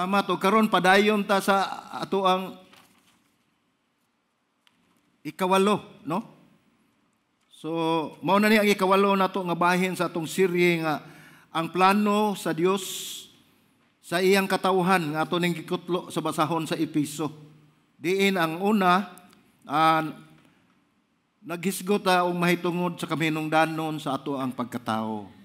Salamat. O karon padayon ta sa ato ang ikawalo, no? So, mao na ni ang ikawalo nato nga bahin sa atong serye nga ang plano sa Dios sa iyang katawhan nga ato ning gikutlo sa basahon sa Epeso. Diin ang una, naghisgot ta og mahitungod sa kaminungdanon sa ato ang pagkatao.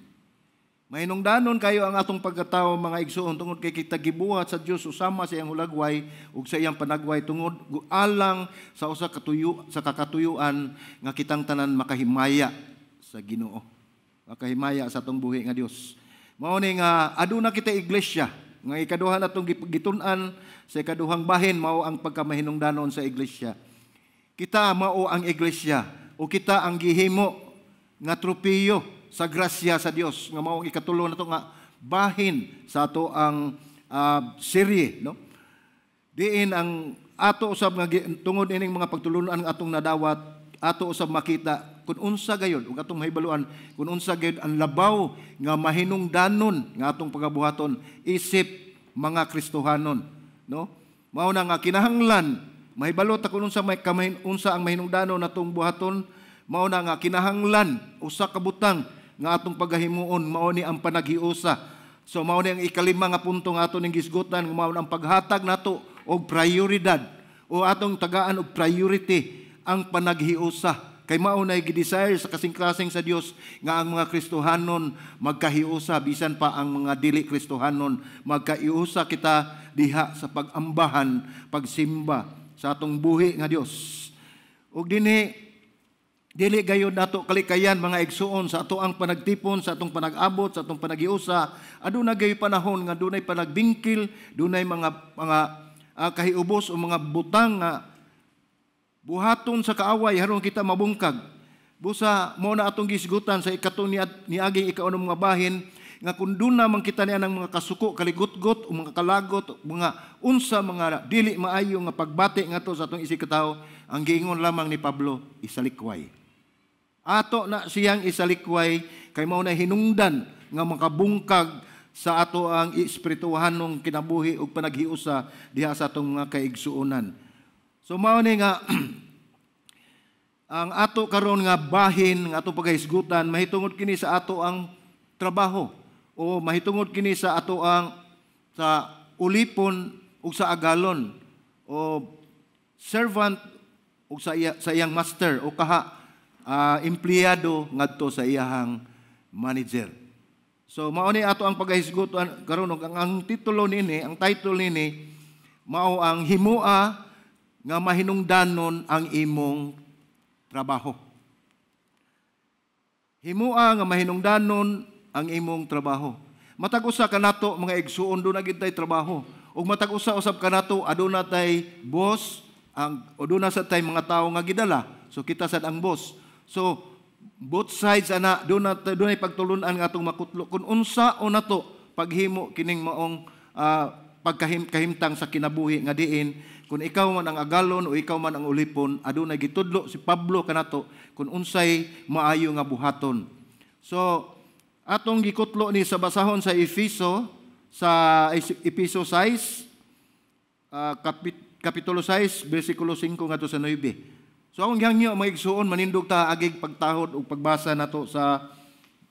Mahinungdanon kayo ang atong pagkatao, mga igsuon, tungod kay kita gibuhat sa Dios usama sa iyang hulagway ug sa iyang panagway tungod alang sa usa katuyo sa kakatuyuan nga kitang tanan makahimaya sa Ginoo. Makahimaya sa atong buhi nga Dios. Mao ni nga aduna kita iglesia nga ikaduha natong gitun-an sa ikaduhang bahin mao ang pagkamahinungdanon sa iglesia. Kita mao ang iglesia o kita ang gihimo nga tropiyo sa grasya sa Dios nga mao ang ikatulo nato nga bahin sa ato ang serye, no? Diin ang ato usab nga tungod ining mga pagtulunan ang atong nadawat, ato usab makita kun unsa gayud ug atong mahibaluan kun unsa gayud ang labaw nga mahinungdanon nga atong pagabuhaton isip mga Kristohanon, no? Mao na nga kinahanglan mahibalo ta kun unsa may kamahin unsa ang mahinungdanon natong buhaton, mao na nga kinahanglan usa ka butang nga atong pagahimuon mao ni ang panaghiusa. So mao ni ang ikalima nga punto nga ato ning gisgutan, mao ang paghatag nato og prioridad o atong tagaan og priority ang panaghiusa. Kay mao nay gi-desire sa kasing-kasing sa Dios nga ang mga Kristohanon magkahiusa bisan pa ang mga dili Kristohanon, magkahiusa kita diha sa pagambahan, pagsimba sa atong buhi nga Dios. Ug dinhi dili gayud nato kalikayan, mga igsuon, sa ato ang panagtipon, sa atong panag-abot, sa atong panaghiusa. Aduna gayud panahon nga dunay panagbingkil, dunay mga kahiubos o mga butang nga buhaton sa kaaway aron kita mabungkag. Busa mao na atong gisgutan sa ikatong niaging ikaunom nga bahin nga kun duna man kita niya ng mga kasuko, kaligutgot o mga kalagot, mga unsa mga dili maayo nga pagbati ngadto sa atong isig katawo, ang giingon lamang ni Pablo, isalikway. Ato na siyang isalikway kay mao na hinungdan nga makabungkag sa ato ang espirituhanong kinabuhi ug panaghiusa diha sa atong mga kaigsuonan. So mao ni nga ang ato karon nga bahin nga atong pagahisgutan mahitungod kini sa ato ang trabaho o mahitungod kini sa ato ang sa ulipon ug sa agalon o servant ug sa iyang master o kaha empleyado ngadto sa iyahang manager. So mao ni ato ang pagahisgutan karon ug ang titulo niini, ang title niini mao ang himua nga mahinungdanon ang imong trabaho. Himua nga mahinungdanon ang imong trabaho. Matag usa kanato mga igsuon do na gid tay trabaho. Ug matag usa usab kanato aduna tay boss, ang aduna sa tay mga tawo nga gidala. So kita sad ang boss. So both sides ana dunay pagtulun-an nga atong makutlo kun unsa o nato paghimo kining maong pagkahimtang sa kinabuhi nga diin kun ikaw man ang agalon o ikaw man ang ulipon, adunay gitudlo si Pablo kanato kun unsay maayo nga buhaton. So atong gikutlo ni sa basahon sa Efeso, sa Efeso 6, kapitulo 6, bersikulo 5 ngadto sa 9. So akong gihangyo mga igsuon, manindog ta agig pagtahod ug pagbasa nato sa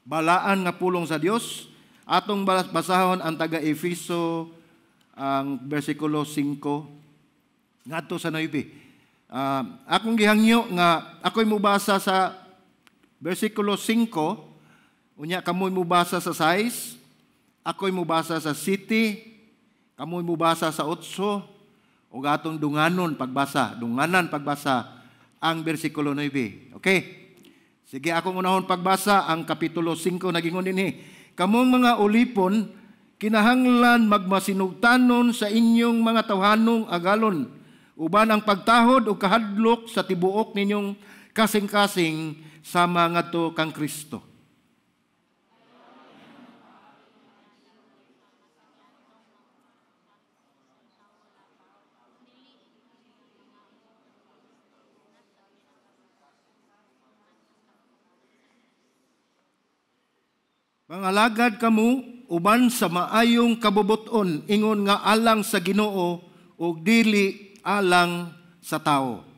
balaan nga pulong sa Dios. Atong basahon ang taga Efeso ang bersikulo 5 ngadto sa 9. Akong gihangyo nga ako'y mubasa sa bersikulo 5, unya kamoy mubasa sa 6, ako'y mubasa sa 7, kamoy mubasa sa 8, ug atong dunganon pagbasa, dunganan pagbasa ang bersikulo 9. Okay? Sige, akong unahon pagbasa ang kapitulo 5 nagingon dinhi. Kamong mga ulipon, kinahanglan magmasinugtanon sa inyong mga tawhanong agalon, uban ang pagtahod o kahadlok sa tibuok ninyong kasing-kasing sama ngadto kang Kristo. Pangalagad kamo uban sa maayong kabubuton ingon nga alang sa Ginoo ug dili alang sa tawo.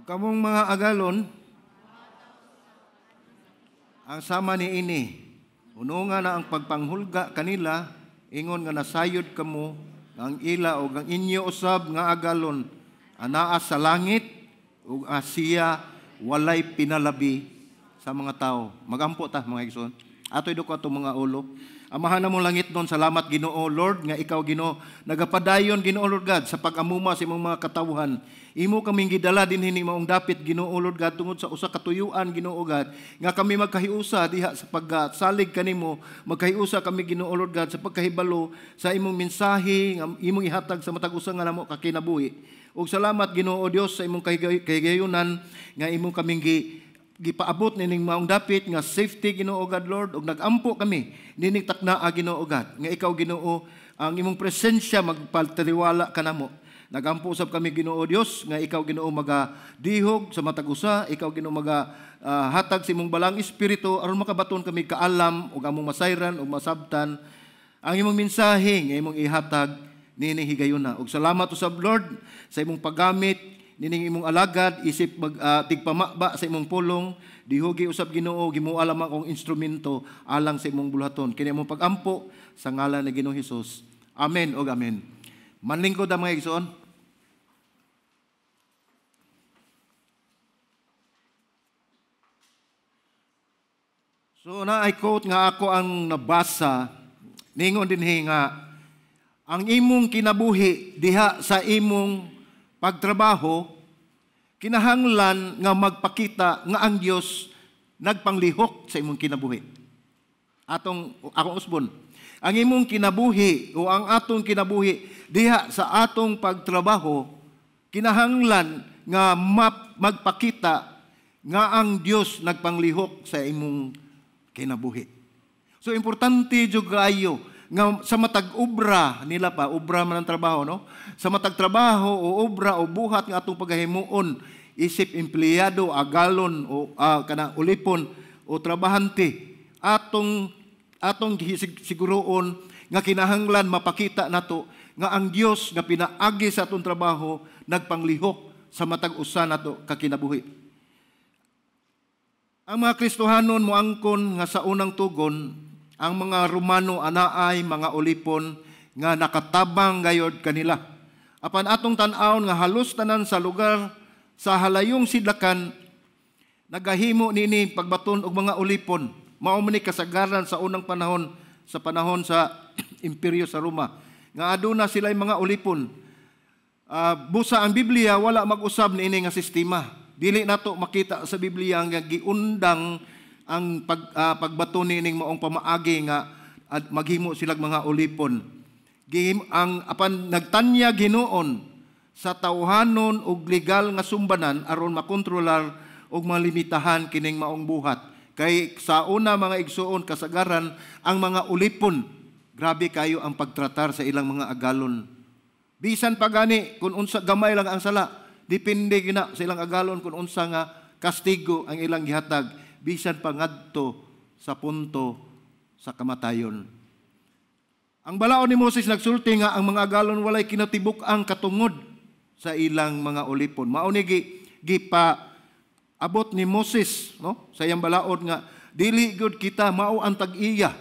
Kamong mga agalon, ang sama ni ini, hununga na ang pagpanghulga kanila, ingon nga nasayod kamo, ang ila o ang inyo usab nga agalon, anaa sa langit ug siya walay pinalabi sa mga tao. Magampo ta mga igsoon. Atoy duko atong mga ulo. Amahan na mong langit nun, salamat Ginoo Lord nga ikaw Ginoo nagapadayon Ginoo Lord God sa pag-amuma sa imong mga katawhan. Imo kaming gidala dinhi ni maong dapit Ginoo Lord God tungod sa usa ka tuyuan Ginoo God nga kami magkahiusa diha sa pagsalig kanimo, magkahiusa kami Ginoo Lord God sa pagkahibalo sa imong mensahe nga imong ihatag sa matag usa nga namo kakinabuhi. Ug salamat Ginoo Dios sa imong kahigayunan nga imong kaming gipaabot nining maong dapit nga safety Ginoo God Lord, ug nagampo kami nining taknaa Ginoo God nga ikaw Ginoo ang imong presensya magpatiriwala kanamo. Nagampo usab kami Ginoo Dios nga ikaw Ginoo magadihog sa matag usa, ikaw Ginoo maga hatag sa imong balang espiritu aron makabaton kami kaalam ug among masayran ug masabtan ang imong mensahe nga imong ihatag nining higayuna. Ug salamat usab Lord sa imong paggamit nining imong alagad isip mag tigpamaba sa imong pulong, dihugi usab Ginoo gimuha lamang akong instrumento alang sa imong buluhaton. Kini imong pagampo sa ngalan ni Ginoong Hesus. Amen ug amen. Manlingkod ang mga igsoon. So na ay quote nga ako ang nabasa ningon dinhi nga ang imong kinabuhi diha sa imong pagtrabaho kinahanglan nga magpakita nga ang Dios nagpanglihok sa imong kinabuhi. Atong akong usbon, ang imong kinabuhi o ang atong kinabuhi diha sa atong pagtrabaho kinahanglan nga magpakita nga ang Dios nagpanglihok sa imong kinabuhi. So importante jud kaayo nga sa matag obra nila pa, obra man ang trabaho, no? Sa matag trabaho o obra o buhat nga atong paghimuon isip empleyado, agalon o kana ulipon o trabahante, atong siguroon nga kinahanglan mapakita nato nga ang Dios nga pinaagi sa atong trabaho nagpanglihok sa matag usa nato ka kinabuhi. Ang mga Kristohanon moangkon nga sa unang tugon ang mga Romano anaay mga ulipon nga nakatabang gayod kanila. Apan atong tan-awon nga halos tanan sa lugar sa halayong sidlakan nagahimo niini pagbaton og mga ulipon. Mao man ni kasagaran sa unang panahon, sa panahon sa imperyo sa Roma nga aduna sila mga ulipon. Busa ang Biblia wala mag-usab niini nga sistema. Dili nato makita sa Biblia nga giundang ang pagbato niining maong pamaagi nga maghimo silag mga ulipon. Ang apan nagtanya Ginoon sa tawhanon og legal nga sumbanan aron makontrolar og malimitahan kining maong buhat. Kay sa una mga igsuon kasagaran ang mga ulipon grabe kayo ang pagtratar sa ilang mga agalon. Bisan pa gani kung unsa gamay lang ang sala, depende gina sa ilang agalon kung unsa nga kastigo ang ilang gihatag, bisan pa ngadto sa punto sa kamatayon. Ang balaod ni Moses nagsulti nga ang mga agalon walay kinatibuk ang katungod sa ilang mga ulipon. Mao ni gipa abot ni Moses, no, sa iyang balaod nga dili gyud kita mao ang tag-iya.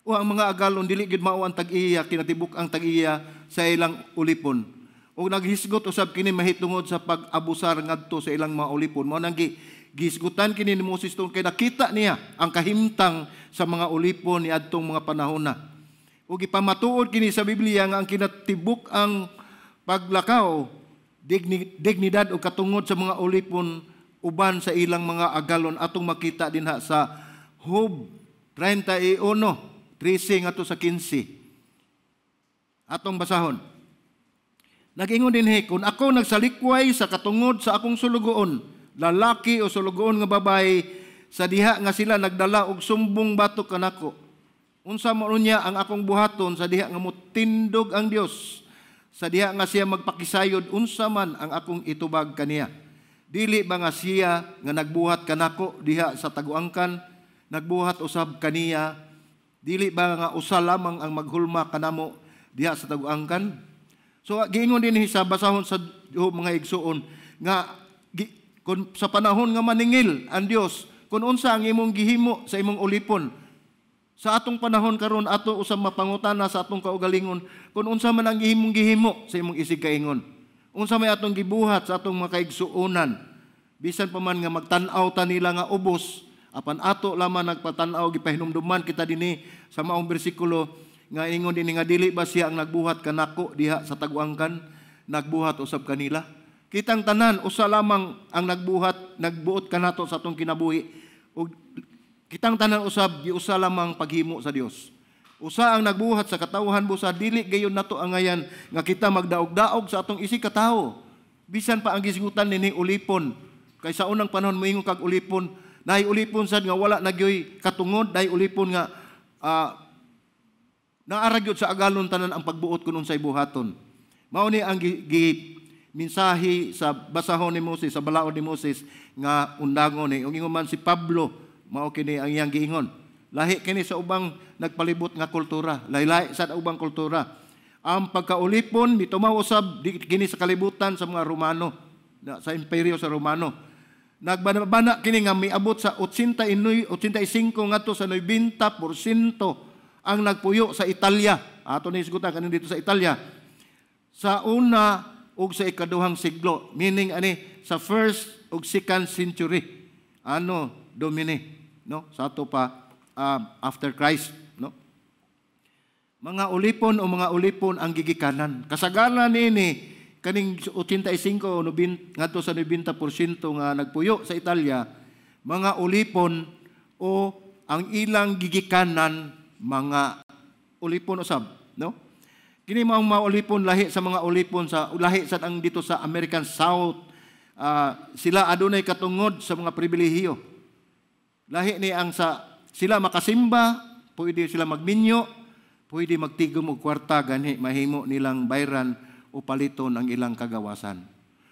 O ang mga agalon dili gyud mao ang tag-iya, kinatibuk ang tag-iya sa ilang ulipon. O naghisgot usab kini mahitungod sa pag-abusar ngadto sa ilang mga ulipon. Mao nang gisgutan kini ni Moses tungod kay nakita niya ang kahimtang sa mga ulipon niadtong mga panahona. O gipamatuod kini sa Biblia nga ang kinatibuk ang paglakaw, dignidad o katungod sa mga ulipon uban sa ilang mga agalon atong makita dinha sa Job 31:13 ngadto sa 15. Atong basahon. Nag-ingon dinhi, kung ako nagsalikway sa katungod sa akong sulugoon, lalaki o sulugoon nga babae, sa diha nga sila nagdala og sumbong batok kanako. Unsa man unya ang akong buhaton sa diha nga motindog ang Dios, sa diha nga siya magpakisayod, unsa man ang akong itubag kaniya? Dili ba nga siya nga nagbuhat kanako diha sa taguangkan, nagbuhat usab kaniya? Dili ba nga usa lamang ang maghulma kanamo diha sa taguangkan? So giingon dinhi sa basahon sa Job, mga igsuon, nga kun sa panahon nga maningil ang Dios kung unsa ang imong gihimo sa imong ulipon. Sa atong panahon karon, ato usab mapangutana sa atong kaugalingon kung unsa man ang imong gihimo sa imong isig kaingon. Unsa may atong gibuhat sa atong mga kaigsuonan. Bisan pa man nga magtan-aw ta nila nga ubos, apan ato lamang nagpatan-aw, gipahinumduman kita dinhi sa maong bersikulo nga ingon dinhi nga dili ba siya ang nagbuhat kanako diha sa taguangkan, nagbuhat usab kanila? Kitang tanan usa lamang ang nagbuhat, nagbuot kanato sa atong kinabuhi. Ug kitang tanan usab giusa lamang paghimo sa Dios. Usa ang nagbuhat sa katawhan busa dili gayon nato angayan nga kita magdaog-daog sa atong isig katawo. Bisan pa ang gisgutan nini ulipon. Kay sa unang panahon moingon kag ulipon, naay ulipon sad nga wala na gyoy katungod, naay ulipon nga naara gyud sa agalon tanan ang pagbuot kun unsay buhaton. Mao ni ang gi mensahe sa basahon ni Moses, sa balaod ni Moses nga undangon ni. Ug ingon man si Pablo, mao kini ang iyang giingon. Lahi kini sa ubang nagpalibot nga kultura, lahi-lahi sa ubang kultura. Ang pagkaulipon mitumaw usab kini sa kalibutan sa mga Romano, sa imperyo sa Romano. Nagbana kini nga miabot sa 85 ngadto sa 90% ang nagpuyo sa Italia. Ato ni isgutan kanin dito sa Italia. Sa una ug sa ikaduhang siglo, meaning ani sa first ug second century anno Domini, no? Sa ato pa after Christ, no? Mga ulipon o mga ulipon ang gigikanan. Kasagaran niini kaning 85 o ngadto sa 90% nga nagpuyo sa Italia, mga ulipon o ang ilang gigikanan mga ulipon usab, no? Kini maong mga ulipon lahi sa mga ulipon sa lahi sa ang dito sa American South, sila adunay katungod sa mga pribilehiyo. Lahi ni ang sa sila makasimba, pwede sila magminyo, pwede magtigom og kwarta, gani mahimo nilang bayran o paliton ang ilang kagawasan.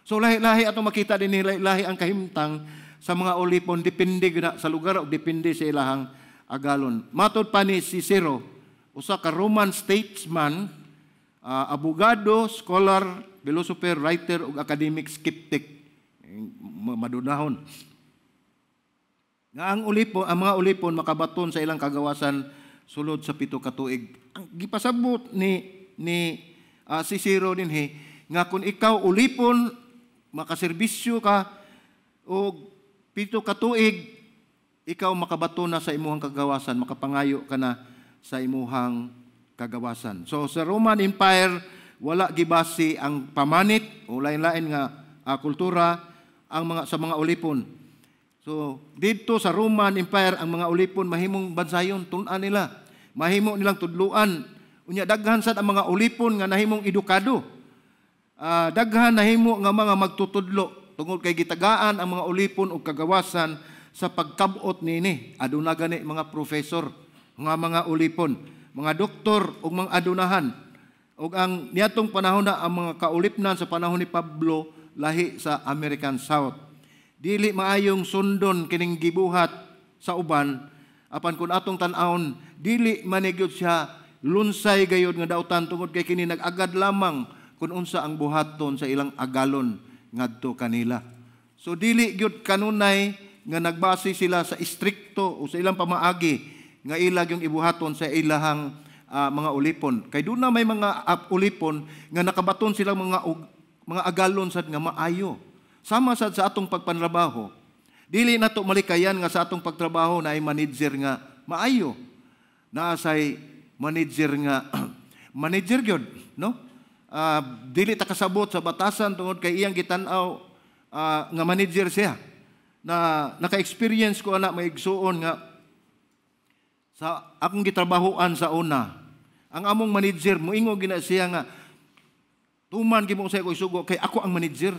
So lahi-lahi atong makita din, lahi-lahi ang kahimtang sa mga ulipon, depende gyud na sa lugar o depende sa ilahang agalon. Matod pa ni Cicero, usa ka Roman statesman, abogado, scholar, philosopher, writer ug academic skeptic. Madunahon. Nga ang mga ulipon makabaton sa ilang kagawasan sulod sa 7 ka tuig. Ang gipasabot ni Cicero dinhi nga kung ikaw ulipon, makaserbisyo ka og 7 ka tuig, ikaw makabaton na sa imuhang kagawasan, makapangayo ka na sa imuhang kagawasan. So sa Roman Empire, wala gibase ang pamanit o lain-lain nga kultura ang mga sa mga ulipon. So didto sa Roman Empire, ang mga ulipon mahimong bansayon, tun-an nila. Mahimo nilang tudluan. Unya daghan sad ang mga ulipon nga nahimong edukado. Daghan nahimo nga mga magtutudlo tungod kay gitagaan ang mga ulipon og kagawasan sa pagkabot niini. Aduna gani mga professor nga mga ulipon, mga doktor ug mga adunahan. Ug ang niadtong panahon na ang mga kaulipnan sa panahon ni Pablo lahi sa American South. Dili maayong sundon kining gibuhat sa uban, apan kun atong tan-awon, dili man gyud siya lunsay gayud nga dautan tungod kay kini nag-agad lamang kung unsa ang buhaton sa ilang agalon ngadto kanila. So dili gyud kanunay nga nagbase sila sa istrikto o sa ilang pamaagi nga ila yung ibuhaton sa ilahang mga ulipon. Kay doon na may mga ulipon nga nakabaton sila mga agalon sad nga maayo. Sama sad sa atong pagpanrabaho. Dili nato malikayan nga sa atong pagtrabaho na ay manager nga maayo. Naa say manager nga manager gyud, no? Dili ta kasabot sa batasan tungod kay iyang gitan-aw nga manager siya. Na naka-experience ko ana, maigsuon, nga sa akong gitrabahoan sa una, ang among manager moingon gina siya nga tuman gyud mo sa ko isugo kay ako ang manager.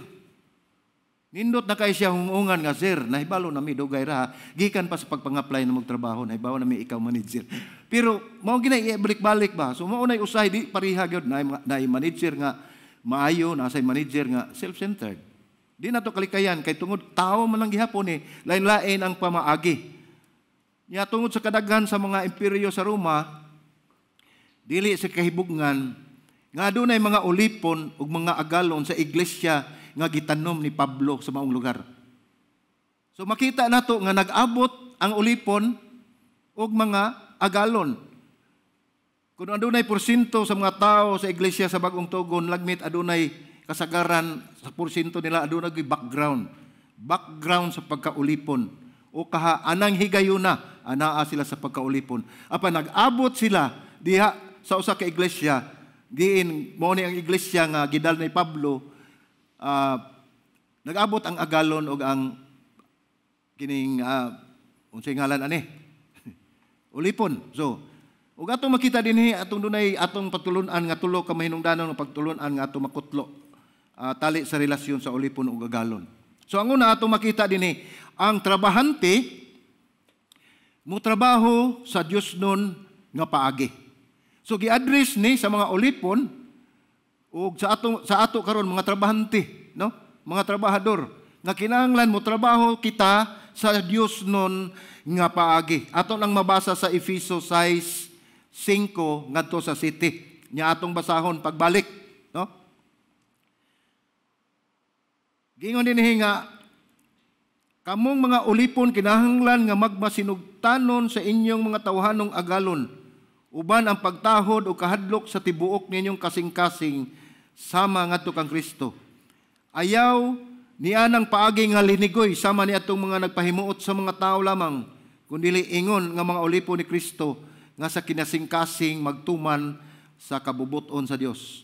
Nindot na kay siya hungungan nga, "Sir, nahibalo na mi dugay ra, gikan pa sa pagpang-apply na magtrabaho, nahibalo na mi ikaw manager." Pero mao gina balik-balik ba. So mao nay usahay di pareha gyud na manager nga maayo, na say manager nga self-centered. Di na to kalikayan kay tungod tao man lang gihapon eh, lain-lain ang pamaagi. Nya tungod sa kadaghan sa mga imperyo sa Roma, dili sa kahibugnan nga adunay mga ulipon ug mga agalon sa iglesia nga gitanom ni Pablo sa maong lugar. So makita nato nga nag-abot ang ulipon ug mga agalon. Kung adunay porsyento sa mga tao sa iglesia sa Bagong Tugon, lagmit adunay kasagaran sa porsyento nila adunay background. Background sa pagkaulipon o kaha anang higayuna anaa sila sa pagkaulipon. Apan nag-abot sila diha sa usa ka iglesia, diin mao ni ang iglesia nga gidal ni Pablo, nag-abot ang agalon og ang kining unsay ngalan ani, ulipon. So ug atong makita dinhi, atong dunay atong pagtulun-an nga tulo ka mahinungdanon nga pagtulun-an nga atong makutlo tali sa relasyon sa ulipon ug agalon. So ang una atong makita dinhi, ang trabahante mo trabaho sa Dios nun nga paagi. So gi-address ni sa mga ulipon ug sa ato karon mga trabahante, no? Mga trabahador nga kinahanglan mo trabaho kita sa Dios nun nga paagi. Ato nang mabasa sa Efeso 6:5 ngadto sa 7. Nya atong basahon pagbalik, no? Gingon dinhi nga kamong mga ulipon kinahanglan nga magmasinugtanon sa inyong mga tawhanong agalon uban ang pagtahod o kahadlok sa tibuok ninyong kasing-kasing sama ngadto kang Kristo. Ayaw niya ng paagi nga linigoy sama ni atong mga nagpahimuot sa mga tao lamang, kundili ingon nga mga ulipon ni Kristo nga sa kinasing-kasing magtuman sa kabubuton sa Dios.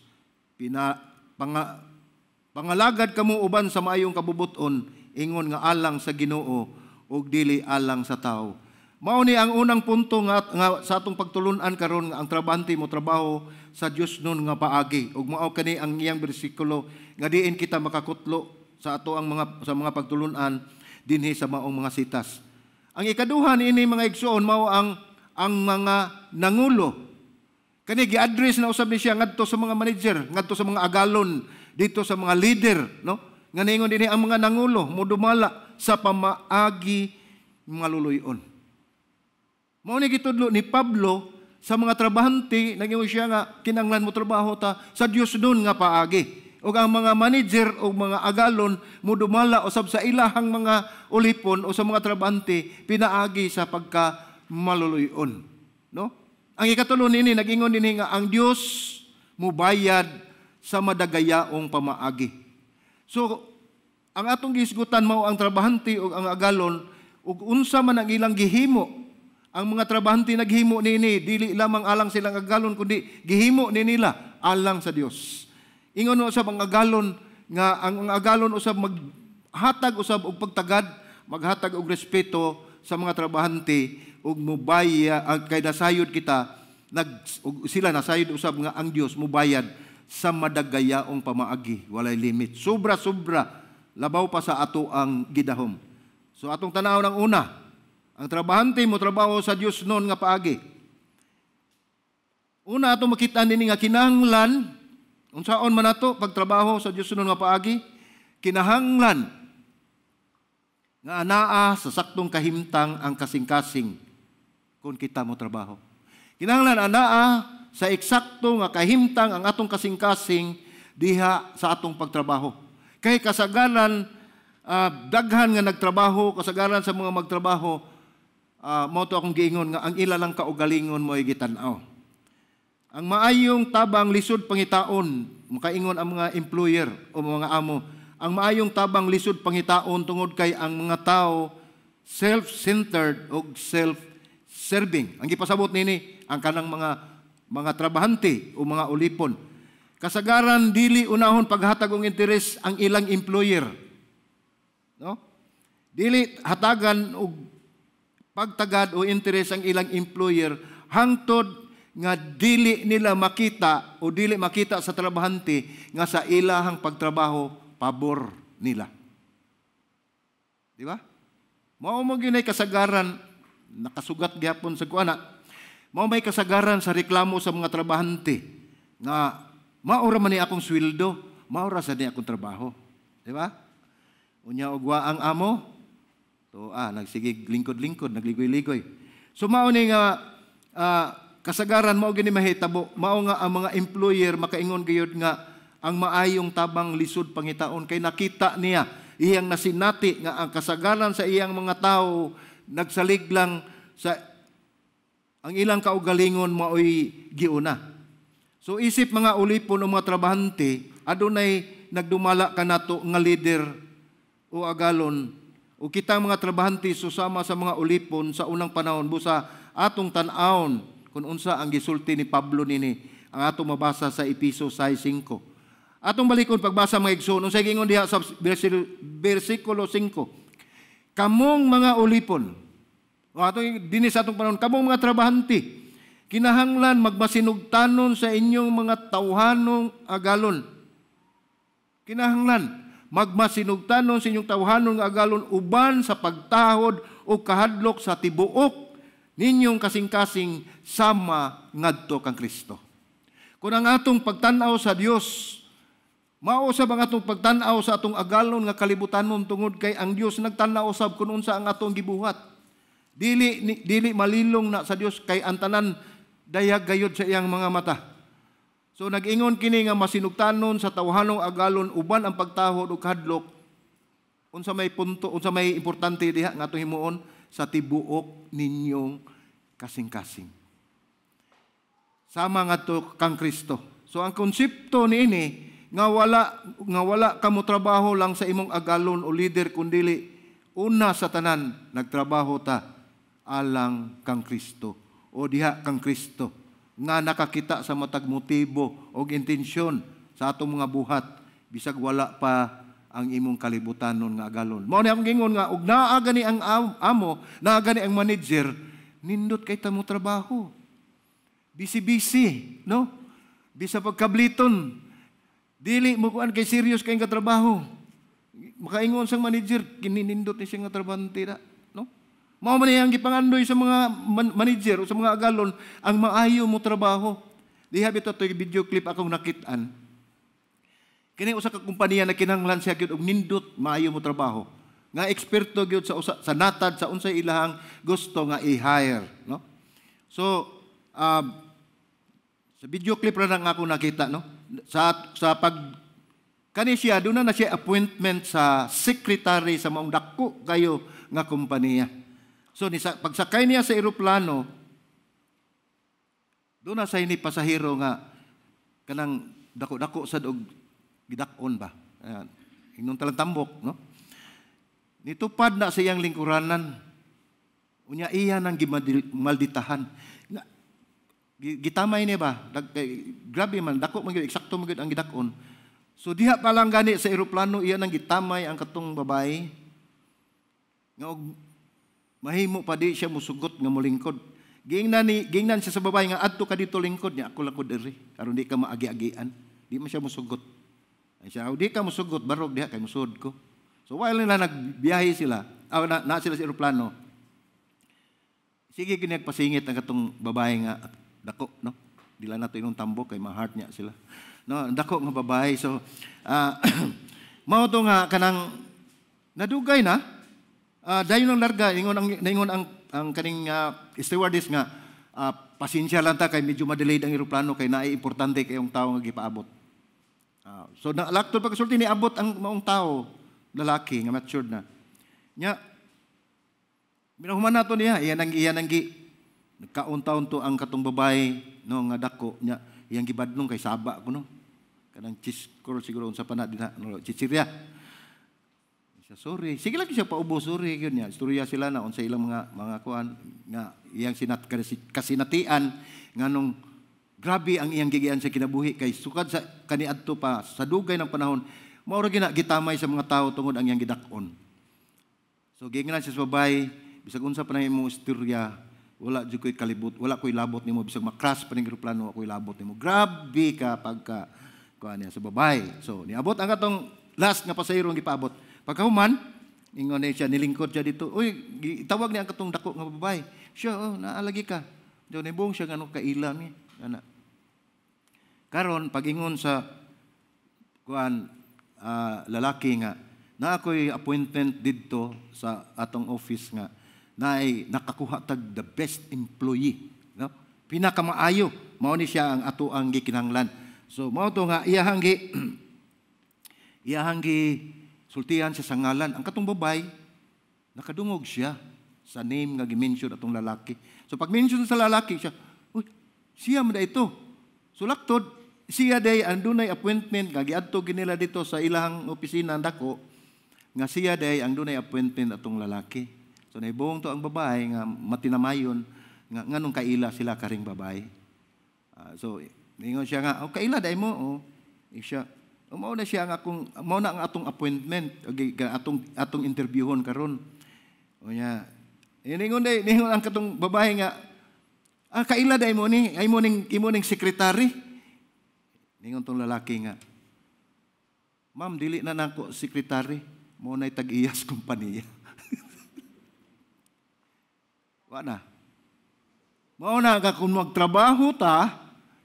Pangalagad kamo uban sa maayong kabubuton, ingon nga alang sa Ginoo ug dili alang sa tao. Mao ni ang unang punto nga sa atong pagtulun-an karon, nga ang trabahante mo trabaho sa Dios nun nga paagi, ug mao kani ang iyang bersikulo nga diin kita makakutlo sa ato ang mga sa mga pagtulun-an dinhi sa maong mga sitas. Ang ikaduha niini, mga igsoon, mao ang mga nangulo. Kani gi-address na usab ni siya ngadto sa mga manager, ngadto sa mga agalon, dito sa mga leader, no? Nga ningon dinhi ang mga nangulo modumala sa pamaagi mga luluyon. Mao ni gitudlo ni Pablo sa mga trabahante, nag-ingon siya nga kinahanglan mo trabaho ta sa Dios nun nga paagi. Ug ang mga manager o mga agalon modumala usab sa ilahang mga ulipon o sa mga trabahante pinaagi sa pagka maluluyon, no? Ang ikatulo nini, nag-ingon dinhi nga ang Dios mubayad sa madagayaong pamaagi. So ang atong gihisgutan mao ang trabahante ug ang agalon ug unsa man ang ilang gihimo. Ang mga trabahante naghimo nini dili lamang alang silang agalon kundi gihimo ni nila alang sa Dios. Ingon usab ang agalon nga ang agalon usab maghatag usab og pagtagad, maghatag og respeto sa mga trabahante ug mubaya kay nasayod kita nag og sila nasayod usab nga ang Dios mubayad sa madagayaong pamaagi, walay limit. Sobra-sobra labaw pa sa ato ang gidahom. So atong tan-aw ng una, ang trabahante mo trabaho sa Dios noon nga paagi. Una atong makita nini nga kinahanglan unsaon man ato pagtrabaho sa Dios noon nga paagi, kinahanglan nga anaa sa saktong kahimtang ang kasing-kasing kung kita mo trabaho. Kinahanglan anaa sa eksakto nga kahimtang ang atong kasing-kasing diha sa atong pagtrabaho. Kay kasagaran daghan nga nagtrabaho, kasagaran sa mga magtrabaho, mao to akong giingon nga ang ila lang kaugalingon mo'y gitan-aw. Ang maayong tabang lisod pangitaon, makaingon ang mga employer o mga amo, ang maayong tabang lisod pangitaon tungod kay ang mga tao self-centered o self-serving. Ang gipasabot nini ang kanang mga trabahante o mga ulipon. Kasagaran dili unahon paghatag og interes ang ilang employer. No? Dili hatagan og pagtagad o interes ang ilang employer hangtod nga dili nila makita o dili makita sa trabahante nga sa ilahang pagtrabaho pabor nila. Di ba? Mao mo gyud kasagaran, nakasugat gyapon sa kuana. Mao may kasagaran sa reklamo sa mga trabahante nga mao ra man ni akong sweldo, mao ra sa ni akong trabaho. Di ba? Unya og wa ang amo, to nagsigig lingkod-lingkod, nagligoy-ligoy. So mao ni nga kasagaran mao gini mahitabo, mao nga ang mga employer makaingon gayud nga ang maayong tabang lisod pangitaon kay nakita niya, iyang nasinati nga ang kasagaran sa iyang mga tao nagsalig lang sa ang ilang kaugalingon maoy giuna. So isip mga ulipon o mga trabahante, adunay nagdumala kanato nga leader o agalon o kita mga trabahante susama sa mga ulipon sa unang panahon, busa atong tan-awon kung unsa ang gisulti ni Pablo nini ang atong mabasa sa Epeso 6:5. Atong balikon pagbasa, mga igsoon, unsay giingon diha sa bersikulo 5? Kamong mga ulipon, o atong dinhi sa atong panahon, kamong mga trabahante, kinahanglan magmasinugtanon sa inyong mga tawhanong agalon. Kinahanglan magmasinugtanon sa inyong tawhanon nga agalon uban sa pagtahod o kahadlok sa tibuok ninyong kasing-kasing sama ngadto kang Kristo. Kung ang atong pagtan-aw sa Dios, mao sab ang atong pagtan-aw sa atong agalon nga kalibutanon tungod kay ang Dios nagtan-aw sab kung unsa ang atong gibuhat. Dili malilong na sa Dios kay ang tanan dayag gayud sa iyang mga mata. So nag-ingon kini nga masinugtanon sa tawhanong agalon uban ang pagtahod ug kahadlok, unsa may punto, unsa may importante diha nga atong himuon? Sa tibuok ninyong kasing-kasing sama ngadto kang Kristo. So ang konsepto niini nga wala ka mo trabaho lang sa imong agalon o leader, kundili una sa tanan nagtrabaho ta alang kang Kristo o diha kang Kristo nga nakakita sa matag motibo o intensyon sa atong mga buhat bisag wala pa ang imong kalibutanon nga agalon. Mao ni akong gingon nga og naa gani ang amo, naa gani ang manager, nindot kay ta mo trabaho. Busy-busy, no? Bisa pagkabliton, dili mo kuan kay serious kay nga trabaho. Makaingon sang manager, kininindot ni siya nga trabahante na, no? Mao man ang gipangandoy sa mga manager o sa mga agalon ang maayo mo trabaho. Diha bitaw to video clip akong nakit-an. Kini usa ka kompanya na kinahanglan siya gyud og nindot maayo mo trabaho. Nga eksperto gyud sa usa, sa natad sa unsay ilahang gusto nga i-hire, no? So, sa video clip ra nang ako nakita, no? Sa pag kani siya, doon na siya appointment sa secretary sa maong dako kayo nga kompanya. So ni sa, pagsakay niya sa eroplano, doon na sa ini pasahero nga kanang dako-dako sad og gidak-on ba. Ayan. Ingnon talang tambok, no? Nitupad na sa iyang lingkuranan. Unya iya nang gimalditahan. Nga, gitamay niya ba? Grabe man, dako man gyud, eksakto man gyud ang gidak-on. So diha pa lang gani sa eroplano, iya nang gitamay ang katong babae. Nga og mahimo pa di siya musugot nga molingkod. Giingnan siya sa babae nga adto ka dito, lingkod niya, ako lang ko diri aron di ka maagi-agian. Di man siya musugot. Ay siya, di ka musugot, barog diha kay musud ko. So while nila nagbiyahe sila, na sila sa eroplano. Sige kini pasingit ang katong babae nga dako, no? Di lang nato inong tambok kay ma-heart niya sila. No, dako nga babae. So mao to nga kanang nadugay na dayon ang larga, ingon ang naingon ang kaning stewardess nga pasensya lang ta kay medyo ma-delayed ang eroplano kay naay importante kayong tao nga gipaabot. So na laktod pagkasulti, niabot ang maong tao, lalaki nga matured na. Nya minahuman nato niya, iyan ang gi nagkaon-taon to ang katong babae, no, nga dako nya iyang gibadlong kay saba ko, no. Kanang cheese curl siguro, unsa pa na dinha, no, chichirya. Siya, sorry. Sige lang siya paubo, sorry yun niya. Istorya sila na unsa ilang mga kuan nga iyang kasinatian nganong grabe ang iyang gigian sa kinabuhi kay sukad sa kaniadto pa sa dugay ng panahon mao ra gina gitamay sa mga tao tungod ang iyang gidak-on. So giingnan siya sa babae, bisag unsa pa na imong istorya, wala jud ko'y kalibot, wala ko'y labot nimo, bisag ma-crash pa ning eroplano, ako'y labot nimo. Grabe ka pagka kuan niya sa babae. So niabot ang katong last nga pasahero ang gipaabot. Pagkahuman, Ingon siya, nilingkod siya dito. Uy, tawag niya ang katong dako nga babae. Siya, "Oh, naalagi ka." Diyo, nibong siya nga kaila ni. Ana. Karon pag-ingon sa kuan lalaki nga na ako'y appointment didto sa atong office nga naay nakakuha tag the best employee, no? Pinakamaayo mao ni siya ang ato ang gikinahanglan. So mao to nga iyahang gi sultihan siya sa ngalan. Ang katong babay, nakadungog siya sa name nga gi-mention atong lalaki. So pag mention sa lalaki siya, "Uy, siya man ito." So laktod siya day ang dunay appointment nga giadto ginila dito sa ilahang opisina dako nga siya day ang dunay appointment atong lalaki. So naibong to ang babae nga matinamayon nga nganong kaila sila karing babae. So ningon siya nga, "Oh, kaila day mo." Oh. Siya, "Oh, mao na siya nga akong mao na ang atong appointment, okay, atong atong interviewon karon." O nya, ningon day, ningon ang katong babae nga, "Ah, kaila day mo ni, ay mo ning imo ning sekretary." Ningon tong lalaki nga, "Ma'am, dili na nako sekretary, mo na'y tag-iyas kompanya." Wa na. Mao na ka kung magtrabaho ta,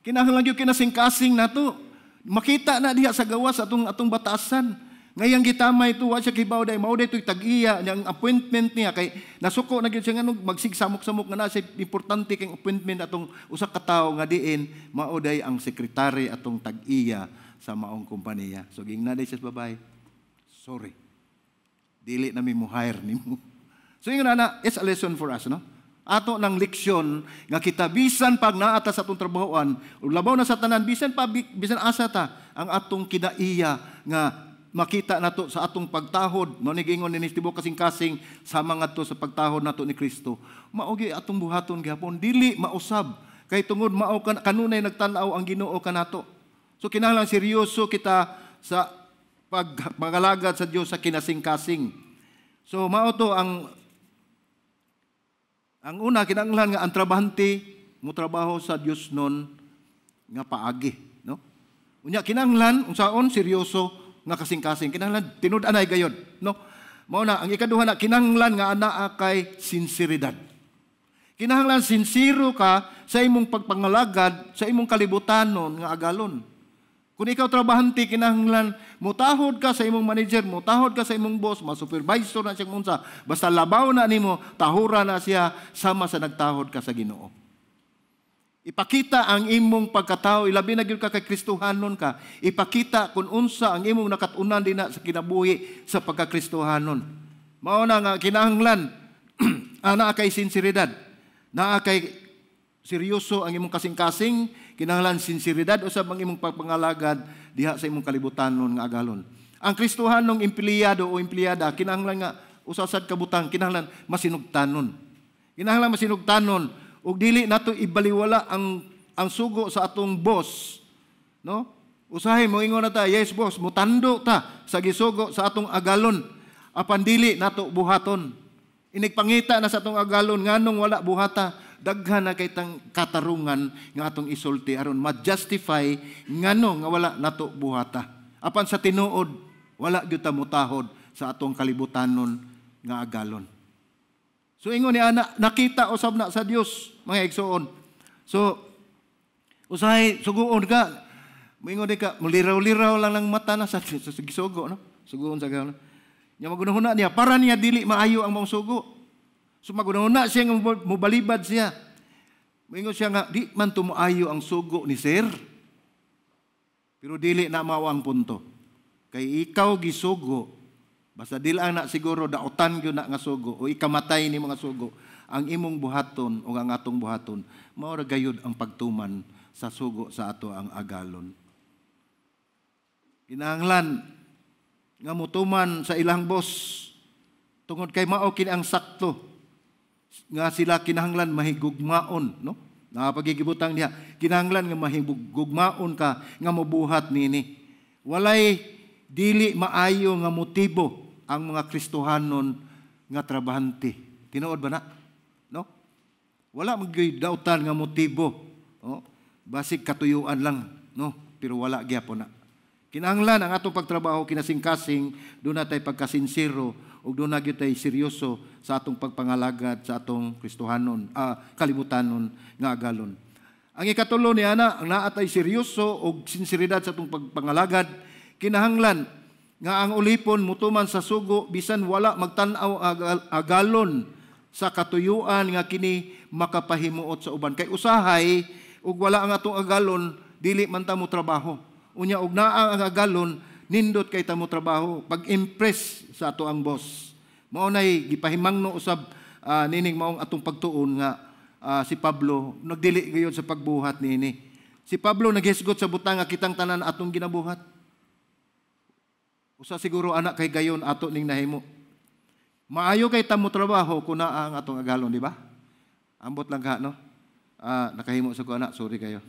kinahanglan gyud kinasingkasing nato. Makita na diha sa gawas atong atong batasan. Ngayang gitamay ito, wa siya kibaw day, mao day ito'y tag-iya, ang appointment niya, kay nasuko na gyud siya nga magsigsamok-samok nga na siya importante kay appointment atong usa ka tawo nga diin, mao day ang sekretary atong tag-iya sa maong kompanya. So gingna day siya sa babae, "Sorry, dili na mi mo hire nimo." So ingon na, it's a lesson for us, no? Ato ng leksyon nga kita bisan pag naata sa atong trabahoan, o labaw na sa tanan, bisan pa bisan asa ta ang atong kinaiya nga makita nato sa atong pagtahod, mao ni giingon ni tibok kasing-kasing sa mga to sa pagtahod nato ni Kristo. Mao gyud atong buhaton gihapon, dili mausab kay tungod mao kanunay nagtan-aw ang Ginoo kanato. So kinahanglan seryoso kita sa pag magalagad sa Dios sa kinasing-kasing. So mao to ang una, kinahanglan nga ang trabahante mo trabaho sa Dios nun nga paagi, no? Unya kinahanglan unsaon seryoso nga kasing-kasing, kinahanglan tinud-anay gayod, no? Mao na ang ikaduha na kinahanglan nga anaa kay sinseridad. Kinahanglan sinsero ka sa imong pagpangalagad sa imong kalibutanon nga agalon. Kung ikaw trabahante, kinahanglan mutahod ka sa imong manager, mutahod ka sa imong boss, ma-supervisor na siya unsa, basta labaw na nimo, tahura na siya sama sa nagtahod ka sa Ginoo. Ipakita ang imong pagkatao, ilabi na gyud ka kay Kristohanon ka. Ipakita kung unsa ang imong nakat-unan dinha sa kinabuhi sa pagkakristohanon. Mao na nga kinahanglan naa kay sinseridad, naa kay seryoso ang imong kasing-kasing, kinahanglan sinseridad usab ang imong pagpangalagad diha sa imong kalibutanon nga agalon. Ang Kristohanong empleyado o empleyada kinahanglan nga usa sad ka butang, kinahanglan masinugtanon. Kinahanglan masinugtanon ug dili nato ibaliwala ang sugo sa atong boss, no? Usahay mo ingon na ta, "Yes boss," mutando ta sa gisugo sa atong agalon. Apan dili nato buhaton. Inigpangita na sa atong agalon nganong wala buhata, daghan na kay tang katarungan nga atong isulti aron ma-justify ngano nga wala nato buhata. Apan sa tinuod, wala gyud ta mutahod sa atong kalibutanon nga agalon. So ingon ni ana, nakita usab na sa Dios, mga igsoon. So usahay suguon ka, moingon di ka, muliraw-liraw lang ng mata na sa gisugo, no? Suguon sa gano. Nya magunahuna niya, para niya dili maayo ang maong sugo. So magunahuna siya nga mobalibad siya. Moingon siya nga di man tumuayo ang sugo ni sir. Pero dili na mao ang punto. Kay ikaw gisugo, basta dili ang na siguro daotan gyud na nga sugo o ikamatay ni mga sugo, ang imong buhaton o ang atong buhaton, mao ra gayud ang pagtuman sa sugo sa ato ang agalon. Kinahanglan nga mutuman sa ilang boss tungod kay mao kini ang sakto nga sila kinahanglan mahigugmaon, no? Napagigibutang niya, kinahanglan nga mahigugmaon ka nga mobuhat nini. Walay dili maayo nga motibo ang mga Kristohanon nga trabahante. Tinuod ba na? No? Wala magyoy dautan nga motibo. No? Basig katuyuan lang, no? Pero wala gyapon na. Kinahanglan ang atong pagtrabaho kinasingkasing, doon natay pagkasinsero ug duna gyud tay seryoso sa atong pagpangalagad sa atong Kristohanon, kalibutanon nga agalon. Ang ikatulo ni ana, ang naa tay seryoso og sinseridad sa atong pagpangalagad, kinahanglan nga ang ulipon mutuman sa sugo bisan wala magtan-aw agalon sa katuyuan nga kini makapahimuot sa uban. Kay usahay ug wala ang atong agalon, dili man ta mo trabaho. Unya og naa ang agalon, nindot kay ta mo trabaho, pag-impress sa ato ang boss. Mao nay gipahimangno usab nining maong atong pagtuon nga si Pablo nagdili gayud sa pagbuhat niini. Si Pablo naghisgot sa butang nga kitang tanan atong ginabuhat. Usa siguro anak kay gayon ato ning nahimo. Maayo kay ta mo trabaho kung naa ang atong agalon, di ba? Ambot lang ka, no? Nakahimo sa ko anak, sorry kayo.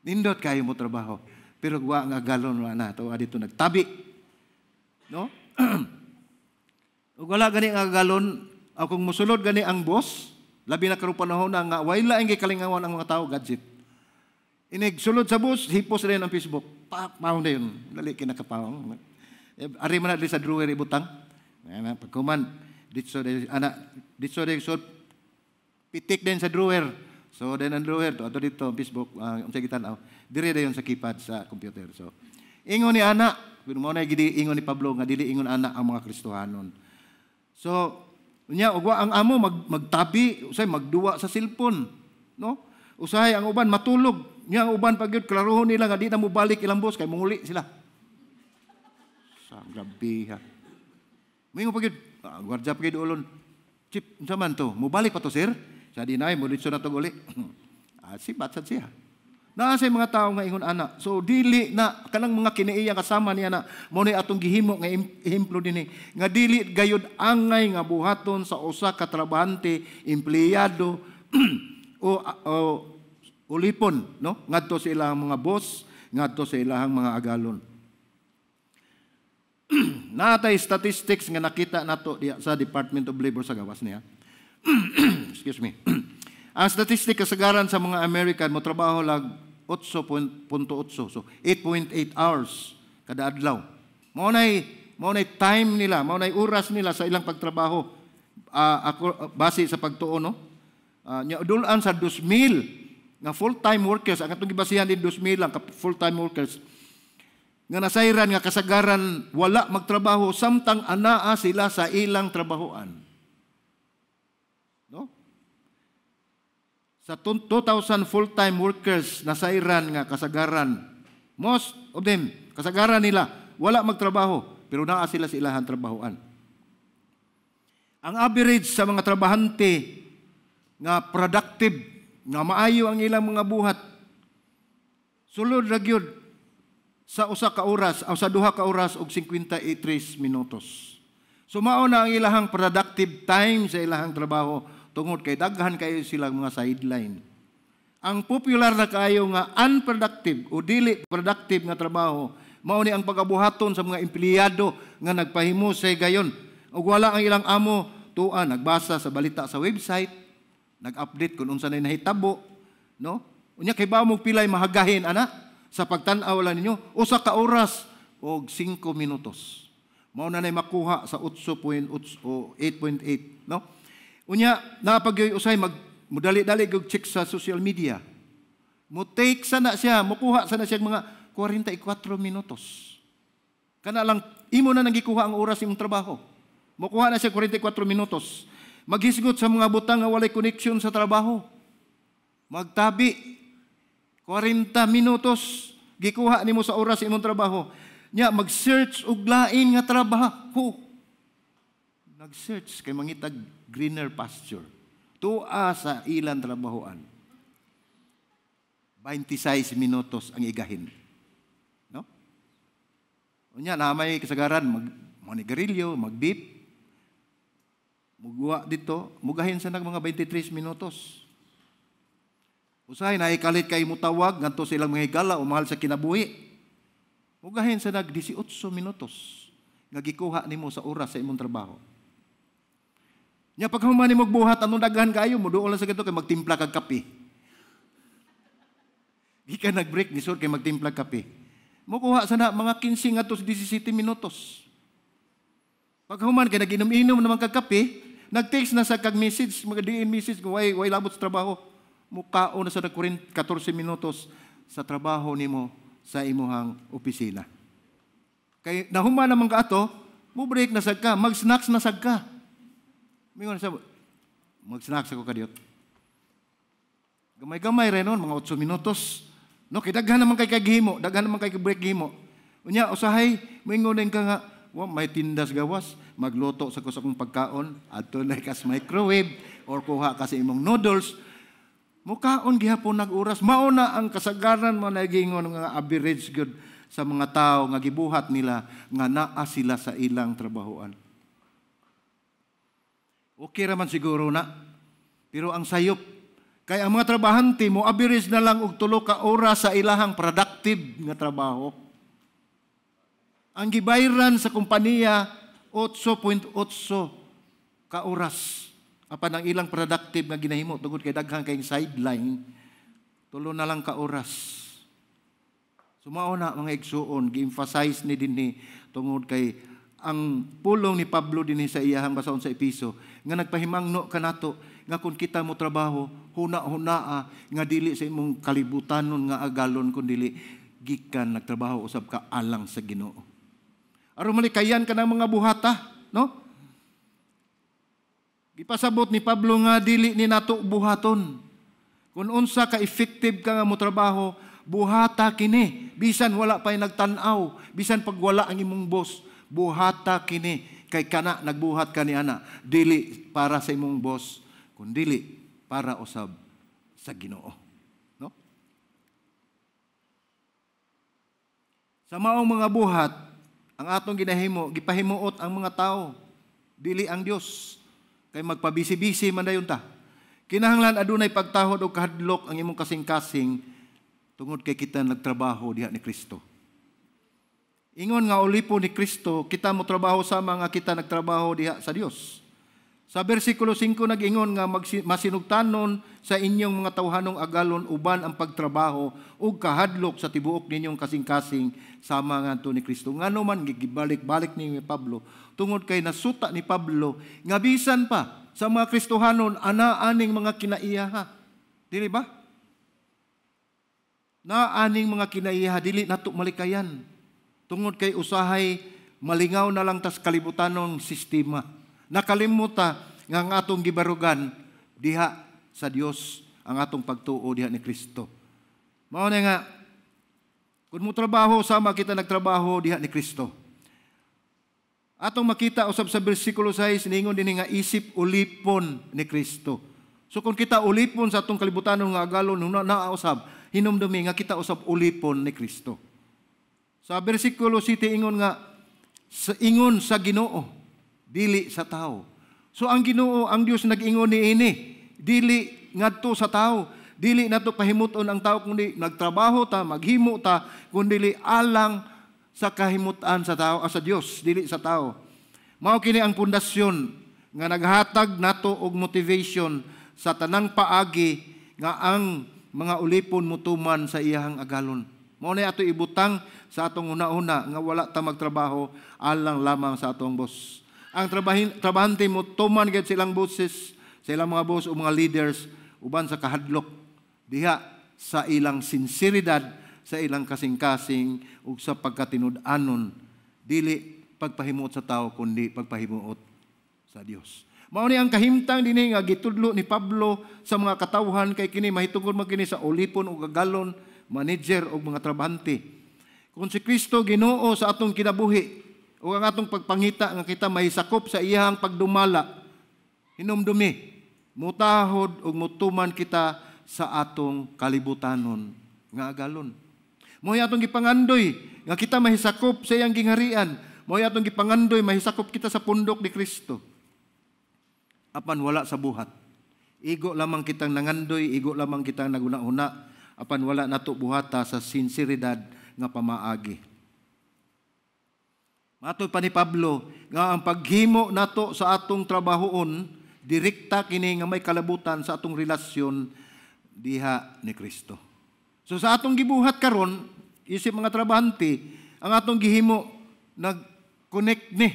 Nindot kayo mo trabaho. Pero wa ang agalon wa na to dito nagtabi. No? Ug wala gani ang agalon, kung musulod gani ang boss, labi na karong panahon na nga way laing gikalingawan ang mga tao gadget. Inig sulod sa bus, hipos rin ang Facebook. Pak, maong na yun. Dali kinakapawang. Ari man na dili sa drawer ibutang. Ana pagkuman ditso de ana ditso de so pitik din sa drawer. So then ang drawer to ato dito Facebook unsa gitan-aw. Dire dayon sa keypad sa computer. So ingon ni ana, kun mo na gidi ingon ni Pablo nga dili ingon ana ang mga Kristohanon. So unya ug ang amo magtabi, usay magduwa sa cellphone, no? Usahay ang uban matulog. Nya ang uban pag gyud klarohon nila nga di na mobalik ilang boss kay manguli sila. Sa grabe ha. Moingon pag gyud, gwardya pag gyud ulon. Chip, unsa man to? Mobalik pa to, sir? Sa dinay mo na to uli. Sibat sad siya. Naa say mga tao nga ingon ana. So dili na kanang mga kinaiya kasama niya na mo ni atong gihimo nga ehemplo dinhi nga dili gayud angay nga buhaton sa usa ka trabahante, empleyado o ulipon, no, ngadto sa ilang mga boss, ngadto sa ilang mga agalon. Natay statistics nga nakita nato diya sa Department of Labor sa gawas niya. Excuse me. Ang statistic, kasagaran sa mga American mo trabaho lag 8.8, so 8.8 hours kada adlaw. Mao nay time nila, mao nay oras nila sa ilang pagtrabaho ako base sa pagtuon, no. Nya dulan sa 2,000 nga full-time workers, ang atong gibasihan din 2,000 lang ka full-time workers nga nasayran nga kasagaran wala magtrabaho samtang anaa sila sa ilang trabahoan. No? Sa 2,000 full-time workers nasayran nga kasagaran, most of them, kasagaran nila, wala magtrabaho, pero naa sila sa ilahang trabahoan. Ang average sa mga trabahante nga productive, nga maayo ang ilang mga buhat, sulod ra gyud sa usa ka oras o sa 2 ka oras og 53 minutos. So mao na ang ilahang productive time sa ilahang trabaho tungod kay daghan kayo silang mga sideline. Ang popular na kaayo nga unproductive o dili productive nga trabaho mao ni ang pagabuhaton sa mga empleyado nga nagpahimo sa gayon ug wala ang ilang amo tuan, nagbasa sa balita sa website, nag-update kung unsa na nahitabo, no? Unya kay ba mo pilay mahagahin ana sa pagtan-aw lang ninyo 1 ka oras og 5 minutos. Mao na nay makuha sa 8.8 o 8.8, no? Unya napagyoy usay mag mudali-dali og check sa social media. Mo take sana siya, mukuha sana siya mga 44 minutos. Kana lang imo na nang gikuha ang oras imong trabaho. Mukuha na siya 44 minutos. Maghisgot sa mga butang nga walay connection sa trabaho. Magtabi 40 minutos gikuha nimo sa oras imong trabaho. Nya mag-search og lain nga trabaho. Nag-search kay mangitag greener pasture. Tua sa ilang trabahoan. 26 minutos ang igahin. No? Unya na may kasagaran mag manigarilyo, mag-beep. Mugwa dito, mugahin sa nag mga 23 minutos. Usahay naikalit kay mutawag ngadto sa ilang mga higala o mahal sa kinabuhi. Mugahin sa nag 18 minutos nga gikuha nimo sa oras sa imong trabaho. Nya paghuman nimo buhat anong daghan kaayo, moduol lang sa kadto kay magtimpla kag kape. Di ka nag-break ni kay magtimpla kape. Mukuha sana mga 15 ngadto sa 17 minutos. Paghuman kay nag-inom-inom naman kag kape, nag-text na sa kag message, mga diin message, way labot sa trabaho. Mukaon na sa 14 minutos sa trabaho nimo sa imuhang opisina. Kay nahuman naman ka ato, mo break na sad ka, mag-snacks na sad ka. Mingon sa mag-snacks ako kadiyot. Gamay-gamay rin nun, mga 8 minutos. No, kay daghan naman kay kagihimo, daghan naman kay break gihimo. Unya usahay moingon din ka nga, wa may tindas gawas, magluto sa ko sa akong pagkaon, adto na kas microwave or kuha ka sa imong noodles. Mukaon gihapon nag oras. Mao na ang kasagaran mo nagingon nga average good sa mga tao nga gibuhat nila nga naa sila sa ilang trabahoan. Okay raman siguro na. Pero ang sayop, kay ang mga trabahante mo average na lang og 3 ka oras sa ilahang productive nga trabaho. Ang gibayran sa kompanya 8.8 ka oras. Apan ang ilang productive nga ginahimo tungod kay daghan kay sideline, 3 na lang ka oras. Sumao na mga igsuon, gi-emphasize ni dinhi tungod kay ang pulong ni Pablo dinhi sa iyahang basahon sa Episo nga nagpahimangno kanato nga kung kita mo trabaho huna-hunaa nga dili sa imong kalibutanon nga agalon kun dili gikan nagtrabaho usab ka alang sa Ginoo. Aron malikayan ka ng mga buhata, no? Gipasabot ni Pablo nga dili ni nato buhaton. Kung unsa ka effective ka nga mo trabaho, buhata kini. Bisan wala pa'y nagtan-aw, bisan pag wala ang imong boss, buhata kini. Kay kana nagbuhat ka ni ana, dili para sa imong boss, kundili para usab sa Ginoo. No? Sa maong mga buhat, ang atong ginahimo, gipahimuot ang mga tao, dili ang Dios. Kay magpabisi-bisi man dayon ta. Kinahanglan adunay pagtahod og kahadlok ang imong kasing-kasing tungod kay kita nagtrabaho diha ni Kristo. Ingon nga ulipon ni Kristo, kita mo trabaho sa mga kita nagtrabaho diha sa Dios. Sa bersikulo 5 nag-ingon nga masinugtanon sa inyong mga tawhanong agalon uban ang pagtrabaho ug kahadlok sa tibuok ninyong kasing-kasing sama ngadto ni Kristo. Ngano man gibalik-balik ni Pablo tungod kay nasuta ni Pablo nga bisan pa sa mga Kristohanon ana aning mga kinaiyaha. Dili ba? Na aning mga kinaiyaha dili nato malikayan. Tungod kay usahay malingaw na lang tas kalibutanon sistema. Nakalimuta nga ang atong gibarugan diha sa Dios ang atong pagtuo diha ni Kristo. Mao na nga kung mo trabaho sama kita nagtrabaho diha ni Kristo. Atong makita usab sa bersikulo 6 ningon dinhi nga isip ulipon ni Kristo. So kung kita ulipon sa atong kalibutanon nga agalon huna naa usab hinumdumi nga kita usab ulipon ni Kristo. Sa bersikulo 7 ingon nga sa ingon sa Ginoo dili sa tao. So ang Ginoo, ang Dios nag-ingon niini, dili ngadto sa tao, dili nato pahimuton ang tao kundi nagtrabaho ta, maghimo ta, kundi alang sa kahimutan sa tao, sa Dios, dili sa tao. Mao kini ang pundasyon nga naghatag nato og motivation sa tanang paagi nga ang mga ulipon mutuman sa iyahang agalon. Mao na ato ibutang sa atong una-una nga wala ta magtrabaho alang lamang sa atong boss. Ang trabahante mo tuman gid silang bosses, sa ilang mga boss o mga leaders uban sa kahadlok diha sa ilang sinseridad, sa ilang kasing-kasing ug sa pagkatinud-anon, dili pagpahimuot sa tao kundi pagpahimuot sa Dios. Mao ni ang kahimtang dinhi nga gitudlo ni Pablo sa mga katawhan kay kini mahitungod man kini sa ulipon ug agalon, manager ug mga trabahante. Kung si Kristo Ginoo sa atong kinabuhi o ang atong pagpangita nga kita mahisakop sa iyang pagdumala, hinumdumi, mutahod ug mutuman kita sa atong kalibutanon nga agalon. Mo'y atong gipangandoy nga kita mahisakop sa iyang gingharian. Mo'y atong gipangandoy mahisakop kita sa pundok ni Kristo. Apan wala sa buhat. Igo lamang kitang nangandoy, igo lamang kitang naguna-una, apan wala nato buhata sa sinseridad nga pamaagi. Matod pa ni Pablo nga ang paghimo nato sa atong trabahoon direkta kini nga may kalabutan sa atong relasyon diha ni Kristo. So sa atong gibuhat karon, isip mga trabahante, ang atong gihimo nag-connect ni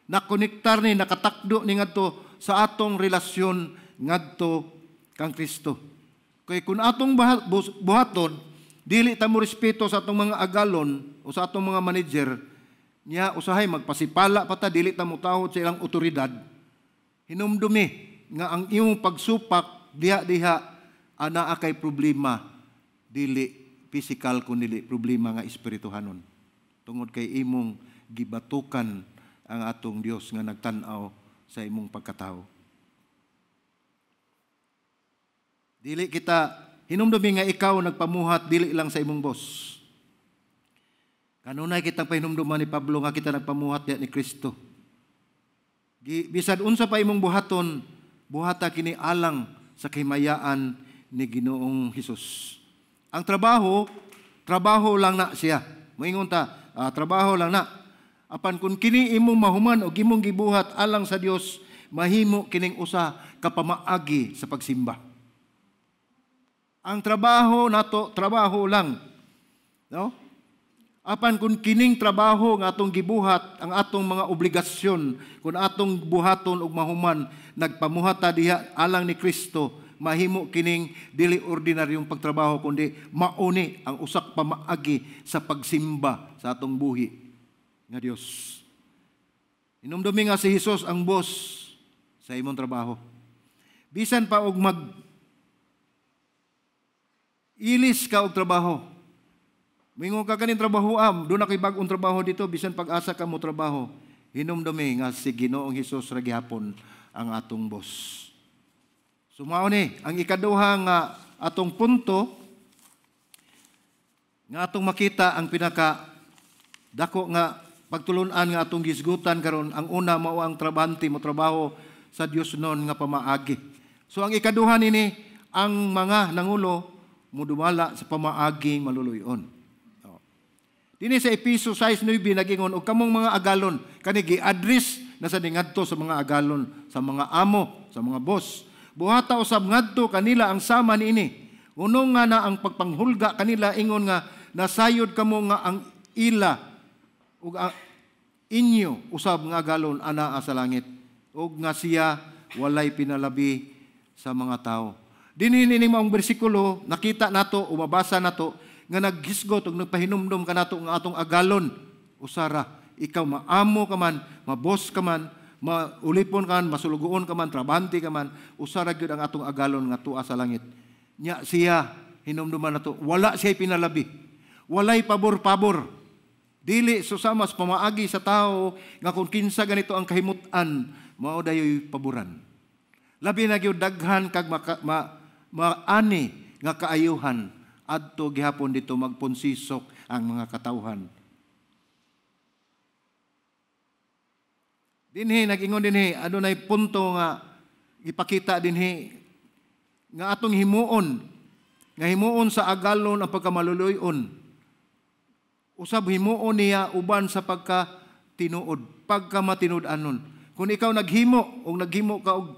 Nakonektar ni, nakatakdo ni ngadto sa atong relasyon ngadto kang Kristo. Kay kung atong buhaton, dili ta mo respeto sa atong mga agalon o sa atong mga manager, niya usahay magpasipala pa ta, dili ta motahod sa ilang otoridad. Hinumdumi nga ang imong pagsupak diha-diha anaa kay problema, dili physical kun dili problema nga espirituhanon. Tungod kay imong gibatukan ang atong Dios nga nagtan-aw sa imong pagkatao. Dili kita hinumdumi nga ikaw nagpamuhat dili lang sa imong boss. Kanunay kitang pahinumduman ni Pablo nga kita nagpamuhat diha ni Kristo. Bisan unsa pa imong buhaton, buhata kini alang sa kahimayaan ni Ginoong Hesus. Ang trabaho, trabaho lang na siya. Moingon ta, trabaho lang na. Apan kung kini imong mahuman o imong gibuhat alang sa Dios, mahimo kining usa ka pamaagi sa pagsimba. Ang trabaho nato, trabaho lang. No? Apan kung kining trabaho nga atong gibuhat, ang atong mga obligasyon, kung atong buhaton og mahuman, nagpamuhata diha alang ni Kristo, mahimo kining dili ordinaryong pagtrabaho, kundi mauni ang usak pamaagi sa pagsimba sa atong buhi nga Dios. Hinumdumi nga si Hesus ang boss sa imong trabaho. Bisan pa og mag ilis ka og trabaho, mingon ka kaning trabaho am, doon na kay bag-ong trabaho dito, bisan pag-asa ka mo trabaho, hinumdumi nga si Ginoong Hesus ra gihapon ang atong boss. So mao ni ang ikaduha nga atong punto nga atong makita ang pinaka dako nga pagtulun-an nga atong gisgutan karon. Ang una mao ang trabahante mo trabaho sa Dios non nga pamaagi. So ang ikaduha nini, ang mga nangulo modumala sa pamaaging maluluyon. Dini sa Episo 6:9 nagingon og kamong mga agalon, kani gi-address na sa ningadto sa mga agalon, sa mga amo, sa mga boss. Buhata usab ngadto kanila ang sama niini. Unong nga na ang pagpanghulga kanila ingon nga nasayod kamo nga ang ila ug inyo usab nga agalon anaa sa langit ug nga siya walay pinalabi sa mga tao. Dinhi nining maong bersikulo nakita nato o mabasa nato nga naghisgot ug nagpahinumdom kanato nga atong agalon usara ikaw maamo ka man, mabos ka man, maulipon ka man, masulugoon ka man, trabahante ka man, usara gyud ang atong agalon nga tuwa sa langit. Nya siya hinumduman nato, wala siya pinalabi. Walay pabor-pabor. Dili susamas pamaagi sa tao nga kung kinsa ganito ang kahimutan, mao dayoy paboran. Labi na gyud daghan kag maani nga kaayuhan adto gihapon dito magponsisok ang mga katawhan. Dinhi nag-ingon dinhi adunay punto nga ipakita dinhi nga atong himuon, nga himuon sa agalon ang pagkamaluluy-on. Usab himuon niya uban sa pagkatinuod, pagkamatinud-anon. Kung ikaw naghimo o naghimo ka og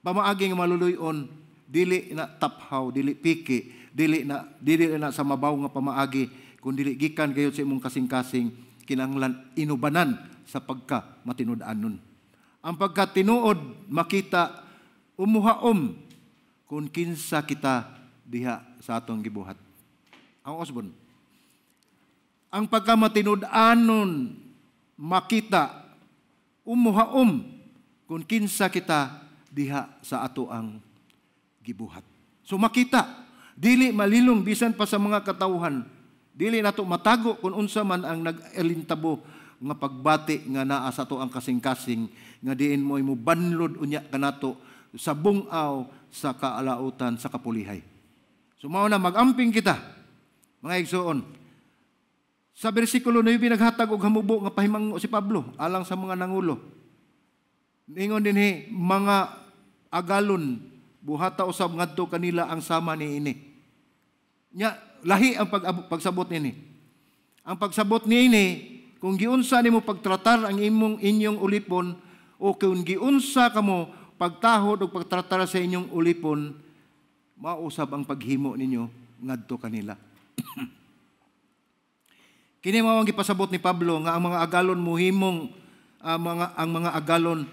pamaagi nga maluluy-on, dili na taphaw, dili piki, dili na sa mabaw nga pamaagi, kun dili gikan kayo sa imong kasing-kasing, kinahanglan inubanan sa pagka matinud-anon. Ang pagkatinuod makita umuhaom kung kinsa kita diha sa atong gibuhat. Ang osbon. Ang pagkamatinud-anon makita umuhaom kung kinsa kita diha sa ato ang gibuhat. So makita, dili malilong bisan pa sa mga katawhan, dili nato matago kung unsa man ang nag-elintabo nga pagbati nga naa sa ato ang kasing-kasing nga diin mo imo banlod unya kanato sa bungaw sa kaalautan sa kapulihay. So mao na magamping kita mga igsoon. Sa bersikulo 9 naghatag og hamubo nga pahimango si Pablo alang sa mga nangulo. Ningon dinhi mga agalon buhata usab ngadto kanila ang sama niini. Nya lahi ang pagsabot niini. Ang pagsabot niini kung giunsa nimo pagtratar ang imong inyong ulipon o kung giunsa kamo pagtahod o pagtratar sa inyong ulipon, mausab ang paghimo ninyo ngadto kanila. Kini mao ang gipasabot ni Pablo nga ang mga agalon mohimong ang mga agalon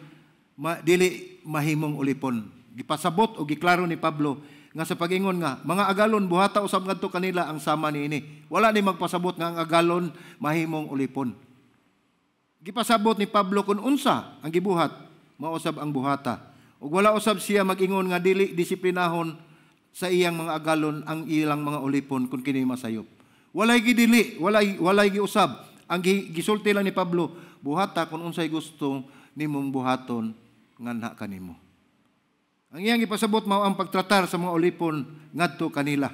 dili mahimong ulipon. Gipasabot o giklaro ni Pablo nga sa pag-ingon nga mga agalon buhata usab ngadto kanila ang sama niini. Wala ni magpasabot nga ang agalon mahimong ulipon. Gipasabot ni Pablo kung unsa ang gibuhat, mausab ang buhata. Ug wala usab siya mag-ingon nga dili disiplinahon sa iyang mga agalon ang ilang mga ulipon kung kini masayop. Walay gidili, walay giusab. Ang gisulti lang ni Pablo, buhata kung unsay gusto nimong buhaton nganha kanimo. Ang iyang ipasabot mao ang pagtratar sa mga ulipon ngadto kanila.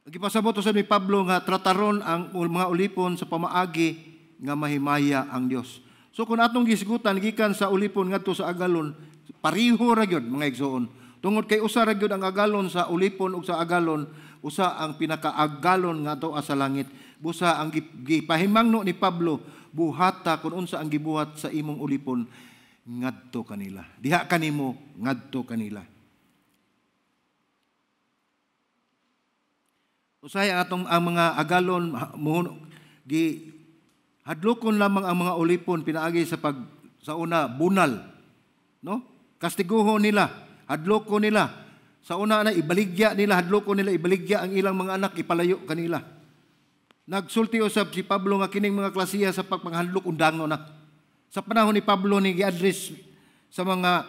Ang gipasabot usab ni Pablo nga trataron ang mga ulipon sa pamaagi nga mahimaya ang Dios. So kung atong gisgutan gikan sa ulipon ngadto sa agalon, pareho ra gyud mga igsoon. Tungod kay usa ra gyud ang agalon sa ulipon ug sa agalon, usa ang pinakaagalon nga ato sa langit. Busa ang gipahimangno ni Pablo, buhata kung unsa ang gibuhat sa imong ulipon ngadto kanila. Diha kanimo ngadto kanila. Usahay atong ang mga agalon gi hadlokon lamang ang mga ulipon pinaagi sa pag sa una bunal, no? Kastiguhon nila, hadlokon nila. Sa una na ibaligya nila, hadlokon nila, ibaligya ang ilang mga anak, ipalayo kanila. Nagsulti usab si Pablo nga kining mga klasiya sa pagpanghadlok undangon na. Sa panahon ni Pablo ni gi-address sa mga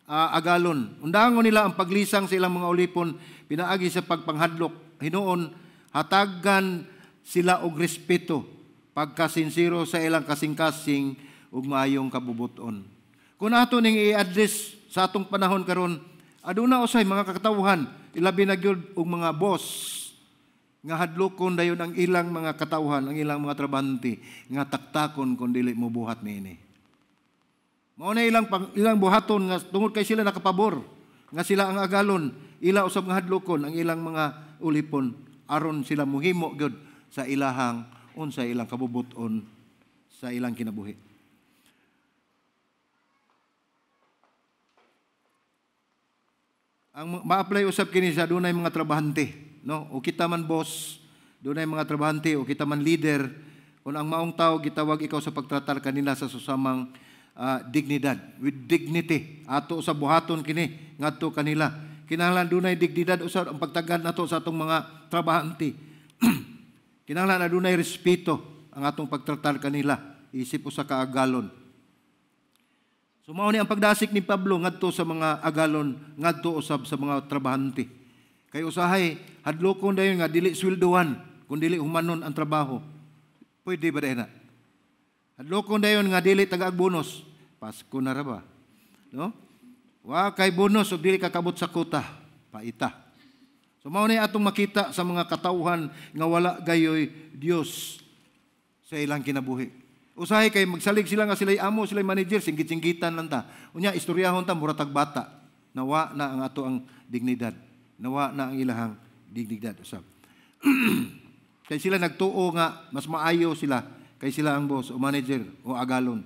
agalon, undangon nila ang paglisang sa ilang mga ulipon pinaagi sa pagpanghadlok. Hinuon hatagan sila og respeto pagkasinsiro sa ilang kasing-kasing ug maayong kabubuton. Kung ato ning i-address sa atong panahon karon, aduna usay mga kakatawhan, ilabi na gyud og mga boss nga hadlokon dayon ang ilang mga katawhan, ang ilang mga trabahante nga taktakon kon dili mo buhat niini. Mao na ilang buhaton nga tungod kay sila nakapabor nga sila ang agalon, ila usab nga hadlokon ang ilang mga ulipon aron sila muhimo gyud sa ilahang unsa ilang kabubuton sa ilang kinabuhi. Ang ma-apply usab kini sa dunay mga trabahante, no? O kita man boss, dunay mga trabahante, o kita man leader, kung ang maong tao gitawag ikaw sa pagtratar kanila sa susamang dignidad, with dignity. Ato sa buhaton kini ngadto kanila. Kinahanglan dunay dignidad usab ang pagtagad nato sa atong mga trabahante. Kinahanglan adunay respeto ang atong pagtratar kanila isip usa ka agalon. So mao ni ang pagdasik ni Pablo ngadto sa mga agalon, ngadto usab sa mga trabahante. Kay usahay hadlokon dayon nga dili sweldohan kun dili humanon ang trabaho. Pwede ba dayon na? Hadlokon dayon nga dili tagaag bonus. Pasko na ra ba? No? Wa kay bonus ug dili kakabot sa kuta, paita. So mao ni atong makita sa mga katawhan nga wala gayoy Dios sa ilang kinabuhi. Usahay kay magsalig sila nga sila'y amo, sila'y manager, singgit-singgitan lang ta. Unya istoryahon ta mura tag bata. Nawa na ang ato ang dignidad. Nawa na ang ilahang dignidad usab. Kay sila nagtuo nga mas maayo sila kay sila ang boss o manager o agalon.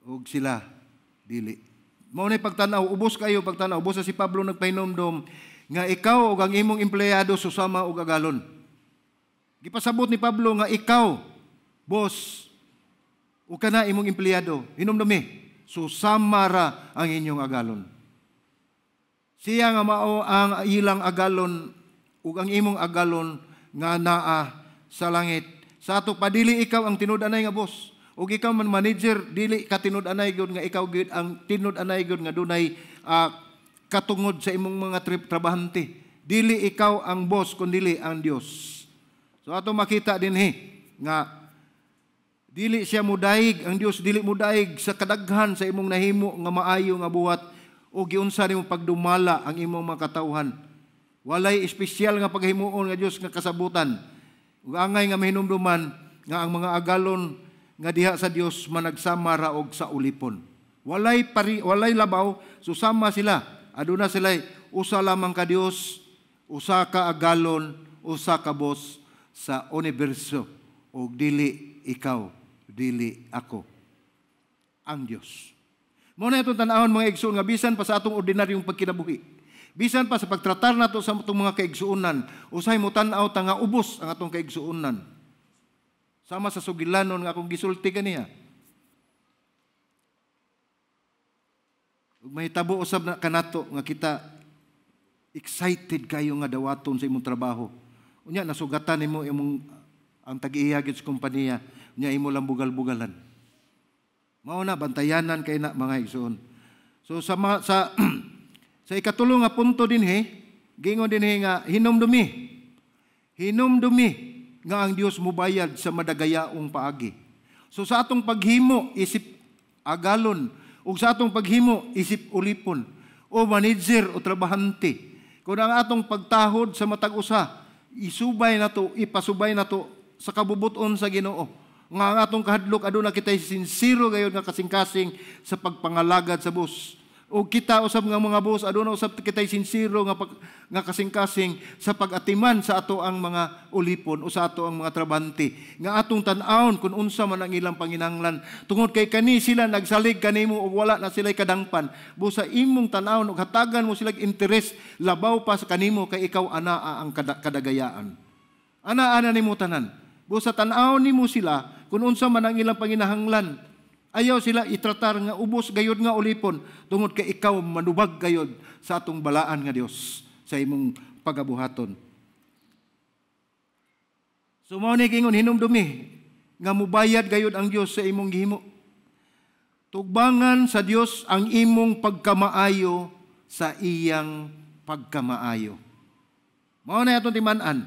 Ug sila dili. Mao ni pagtan-aw, ubos kayo pagtan-aw, ubos si Pablo nagpahinomdom nga ikaw ug ang imong empleyado susama og agalon. Gipasabot ni Pablo nga ikaw, boss, ug kana imong empleyado, hinumdumi, susama ra ang inyong agalon. Siya nga mao ang ilang agalon ug ang imong agalon nga naa sa langit. Sa ato padili ikaw ang tinud-anay nga boss. Ug ikaw man manager, dili ka tinud-anay gyud nga ikaw gyud ang tinud-anay gyud nga dunay katungod sa imong mga trabahante. Dili ikaw ang boss kun dili ang Dios. So ato makita dinhi nga dili siya mudaig, ang Dios dili mudaig sa kadaghan sa imong nahimo nga maayo nga buhat o giunsa nimo pagdumala ang imong mga katawhan. Walay espesyal nga paghimuon nga Dios nga kasabutan. Ug angay nga mahinumduman nga ang mga agalon nga diha sa Dios managsama ra og sa ulipon. Walay labaw, susama sila. Aduna sila usa lamang ka Dios, usa ka agalon, usa ka boss sa universo og dili ikaw, dili ako, ang Dios. Mao na itong tan-awon mga igsoon nga bisan pa sa atong ordinaryong pagkinabuhi, bisan pa sa pagtratar nato sa atong mga kaigsuonan, usahay mo tan-aw ta nga ubos ang atong kaigsuonan Sama sa sugilanon nga akong gisulti kaniya. Ug mahitabo usab na kanato nga kita excited kayo nga dawaton sa imong trabaho. Unya nasugatan nimo imong ang tag-iya gyud sa kompanya, unya imo lang bugal-bugalan. Mao na bantayanan kay na, mga igsoon. So sa mga, sa sa ikatulo nga punto dinhi, gingon dinhi nga hinumdumi. Hinumdumi nga ang Dios mubayad sa madagayaong paagi. So sa atong paghimo isip agalon ug sa atong paghimo isip ulipon o manager o trabahante, kung ang atong pagtahod sa matag usa isubay nato, ipasubay nato sa kabubuton sa Ginoo, nga ang atong kahadlok aduna kitay sinsero gayud nga kasing-kasing sa pagpangalagad sa boss. O kita usab nga mga boss, aduna usab kitay sinsero nga kasing-kasing sa pag-atiman sa ato ang mga ulipon o sa ato ang mga trabante, nga atong tan-awon kung unsa man ang ilang panginahanglan, tungod kay kani sila nagsalig kanimo ug wala na sila'y kadangpan. Busa imong tan-awon ug hatagan mo sila interes labaw pa sa kanimo, kay ikaw anaa ang kadagayaan. Anaa na nimo tanan. Busa tan-awon nimo sila kung unsa man ang ilang panginahanglan. Ayaw sila itratar nga ubos gayod nga ulipon, tungod kay ikaw manubag gayod sa atong balaan nga Dios sa imong pagabuhaton. So mao ni gingon, hinumdumi nga mubayad gayod ang Dios sa imong gihimo. Tugbangan sa Dios ang imong pagkamaayo sa iyang pagkamaayo. Mao na atong timan-an.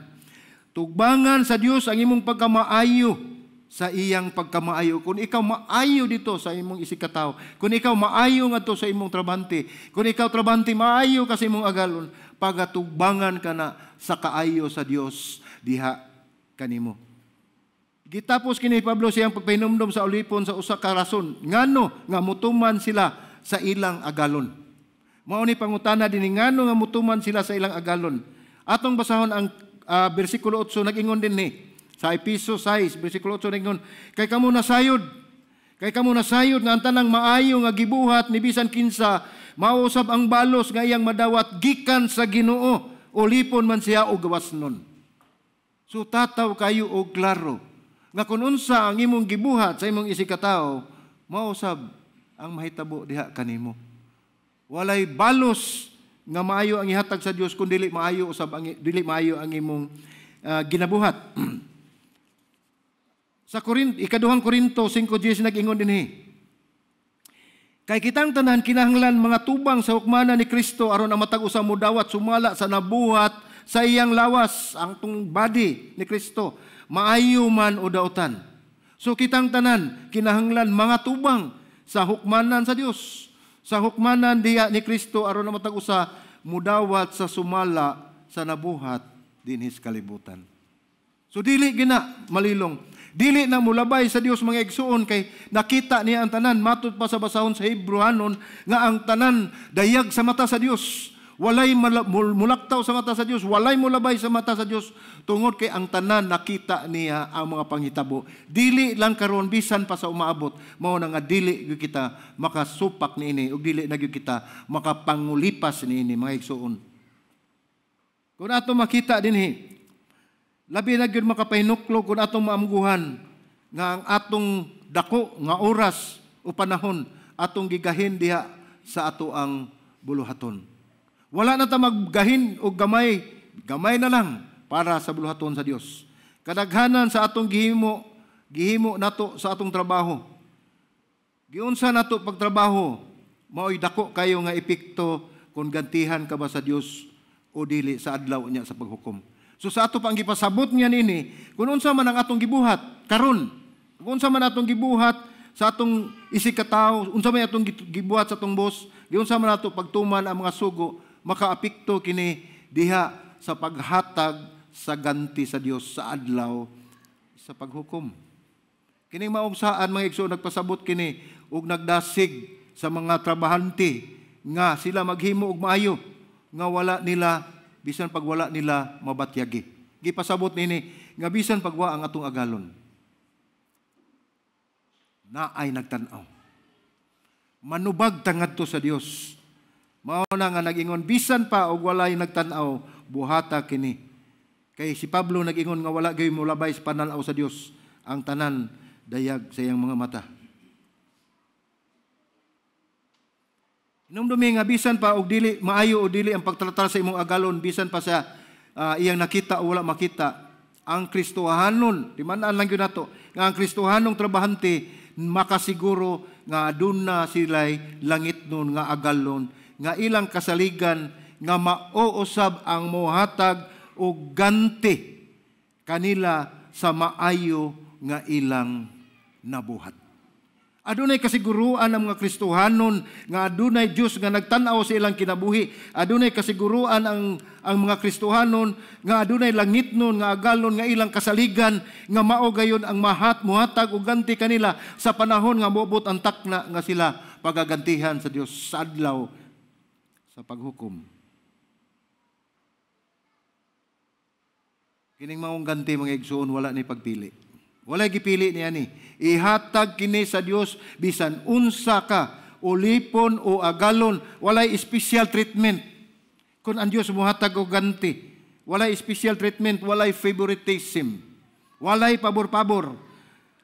Tugbangan sa Dios ang imong pagkamaayo sa iyang pagkamaayo. Kung ikaw maayo dito sa imong isikataw, kung ikaw maayo ngadto sa imong trabante, kung ikaw trabante maayo ka sa imong agalon, pagatugbangan ka na sa kaayo sa Dios diha kanimo. Gitapos kini Pablo siyang pagpahinumdom sa ulipon sa usa ka rason ngano nga mutuman sila sa ilang agalon. Mao ni pangutana dinhi, ngano nga mutuman sila sa ilang agalon. Atong basahon ang bersikulo 8, nag-ingon dinhi sa Episo 6, bersikulo 8, nag-ingon, kay kamo nasayod nga ang tanang maayo nga gibuhat ni bisan kinsa, mausab ang balos nga iyang madawat gikan sa Ginoo, ulipon man siya o gawas nun. So tataw kayo og klaro nga kun unsa ang imong gibuhat sa imong isikatawo, mausab ang mahitabo diha kanimo. Walay balos nga maayo ang ihatag sa Dios kun dili maayo usab ang dili maayo ang imong ginabuhat. Sa ikaduhang Korinto 5:10 nag-ingon dinhi. Kay kitang tanan kinahanglan mga tubang sa hukmanan ni Kristo aron ang matag usa modawat sumala sa nabuhat sa iyang lawas, ang tung body ni Kristo, maayo man o dautan. So kitang tanan kinahanglan mga tubang sa hukmanan sa Dios, sa hukmanan diha ni Kristo aron ang matag usa mudawat sa sumala sa nabuhat dinhi sa kalibutan. So dili gina malilong, dili na mulabay sa Dios, mga igsuon, kay nakita niya ang tanan. Matud pa sa basahon sa Hebrewanon nga ang tanan dayag sa mata sa Dios. Walay mulaktaw sa mata sa Dios, walay mulabay sa mata sa Dios, tungod kay ang tanan nakita niya ang mga panghitabo. Dili lang karon, bisan pa sa umaabot. Mao na nga dili gyud kita makasupak niini ug dili na gyud kita makapangulipas niini, mga igsuon. Kung ato makita dinhi, labi na gyud makapahinuklog kung atong maamguhan nga ang atong dako nga oras o panahon atong gigahin diha sa ato ang buluhaton. Wala na ta maggahin og gamay, gamay na lang para sa buluhaton sa Dios. Kadaghanan sa atong gihimo, gihimo nato sa atong trabaho. Giunsa nato pagtrabaho, maoy dako kayo nga epekto kung gantihan ka ba sa Dios o dili sa adlaw niya sa paghukom. So sa ato pa ang gipasabot niya nini, kung unsa man ang atong gibuhat karon, kung unsa man atong gibuhat sa atong isikataw, unsa man atong gibuhat sa atong boss, giunsa man ato pagtuman ang mga sugo, makaapekto kini diha sa paghatag sa ganti sa Dios sa adlaw sa paghukom. Kini maong saan, mga igsoon, nagpasabot kini og nagdasig sa mga trabahante nga sila maghimo og maayo nga wala nila, bisan pag wala nila mabatyagi. Gipasabot nini nga bisan pagwa ang atong agalon, naay nagtan-aw. Manubag tangadto sa Dios. Mao na nga nag-ingon bisan pa og walay nagtan-aw, buhata kini. Kay si Pablo nag-ingon nga wala gyud molabay sa pananaw sa Dios Ang tanan dayag sa iyang mga mata. Hinumdumi nga bisan pa og dili maayo o dili ang pagtratar sa imong agalon, bisan pa sa iyang nakita o wala makita, ang Kristohanon, di man lang gyud nato, nga ang Kristohanong trabahante makasiguro nga aduna sila'y langit nun nga agalon, nga ilang kasaligan nga mauusab ang mohatag og ganti kanila sa maayo nga ilang nabuhat. Adunay kasiguruan ang mga Kristohanon nga adunay Dios nga nagtan-aw sa ilang kinabuhi. Adunay kasiguruan ang mga Kristohanon nga adunay langit nun nga agalon nga ilang kasaligan nga mao gayon ang mahat muhatag og ganti kanila sa panahon nga moabot ang takna nga sila pagagantihan sa Dios sa adlaw sa paghukom. Kining maong ganti, mga igsoon, wala ni pagpili. Walay gipili niya ni. Ihatag kini sa Dios bisan unsa ka, ulipon o agalon, walay special treatment. Kung ang Dios mohatag og ganti, walay special treatment, walay favoritism, walay pabor-pabor.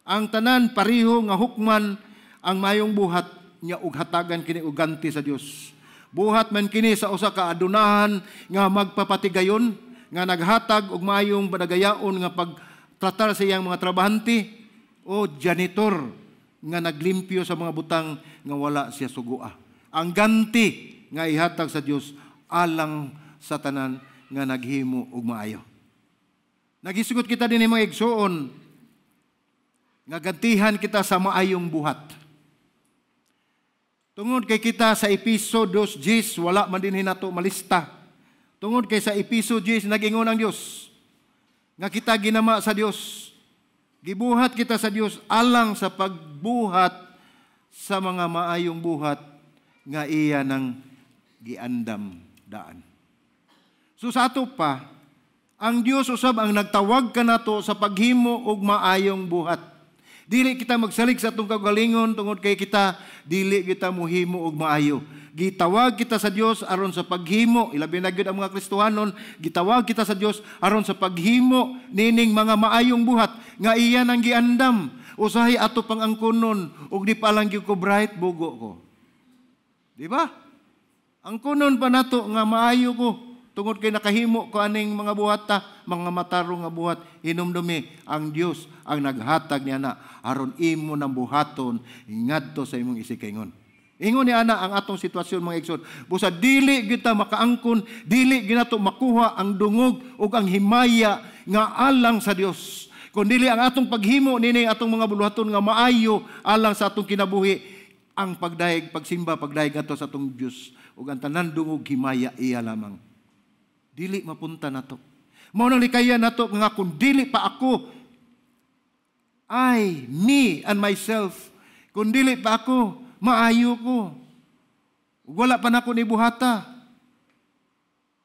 Ang tanan pareho nga hukman ang mayong buhat niya og hatagan kini og ganti sa Dios. Buhat man kini sa usa ka adunahan nga magpapatigayon, nga naghatag og mayong panagayaon nga pagtratar sa iyang mga trabahante o janitor nga naglimpyo sa mga butang nga wala siya sugua. Ang ganti nga ihatag sa Dios alang sa tanan nga naghimo og maayo. Nagisugot kita dinhi, mga igsoon, nga gantihan kita sa maayong buhat. Tungod kay kita sa Episo 2:10, wala man dinhi nato malista. Tungod kay sa Episo 10, nag-ingon ang Dios nga kita ginama sa Dios. Gibuhat kita sa Dios alang sa pagbuhat sa mga maayong buhat nga iya nang giandam daan. So sa ato pa, ang Dios usab ang nagtawag kanato sa paghimo og maayong buhat. Dili kita magsalig sa atong kaugalingon tungod kay kita dili kita mohimo og maayo. Gitawag kita sa Dios aron sa paghimo, ilabi na gyud ang mga Kristohanon, gitawag kita sa Dios aron sa paghimo nining mga maayong buhat nga iya nang giandam. Usahay ato pang angkonon og di pa lang gyud ko bright bugo ko. Di ba? Angkonon pa nato nga maayo ko tungod kay nakahimo ko aning mga buhata, mga matarong nga buhat. Hinumdumi ang Dios ang naghatag niya na aron imo nang buhaton ngadto sa imong isikaingon. Ingon ni ana ang atong sitwasyon, mga igsoon. Busa dili kita makaangkon, dili ginato makuha ang dungog ug ang himaya nga alang sa Dios. Kun dili ang atong paghimo nini atong mga buluhaton nga maayo alang sa atong kinabuhi, ang pagdayeg, pagsimba, pagdayeg ato sa atong Dios ug ang tanan dungog himaya iya lamang. Dili mapunta nato. Mao nang likayan nato nga kung dili pa ako, I, me and myself, kung dili pa ako, maayo ko. Wala pa nako ni buhata.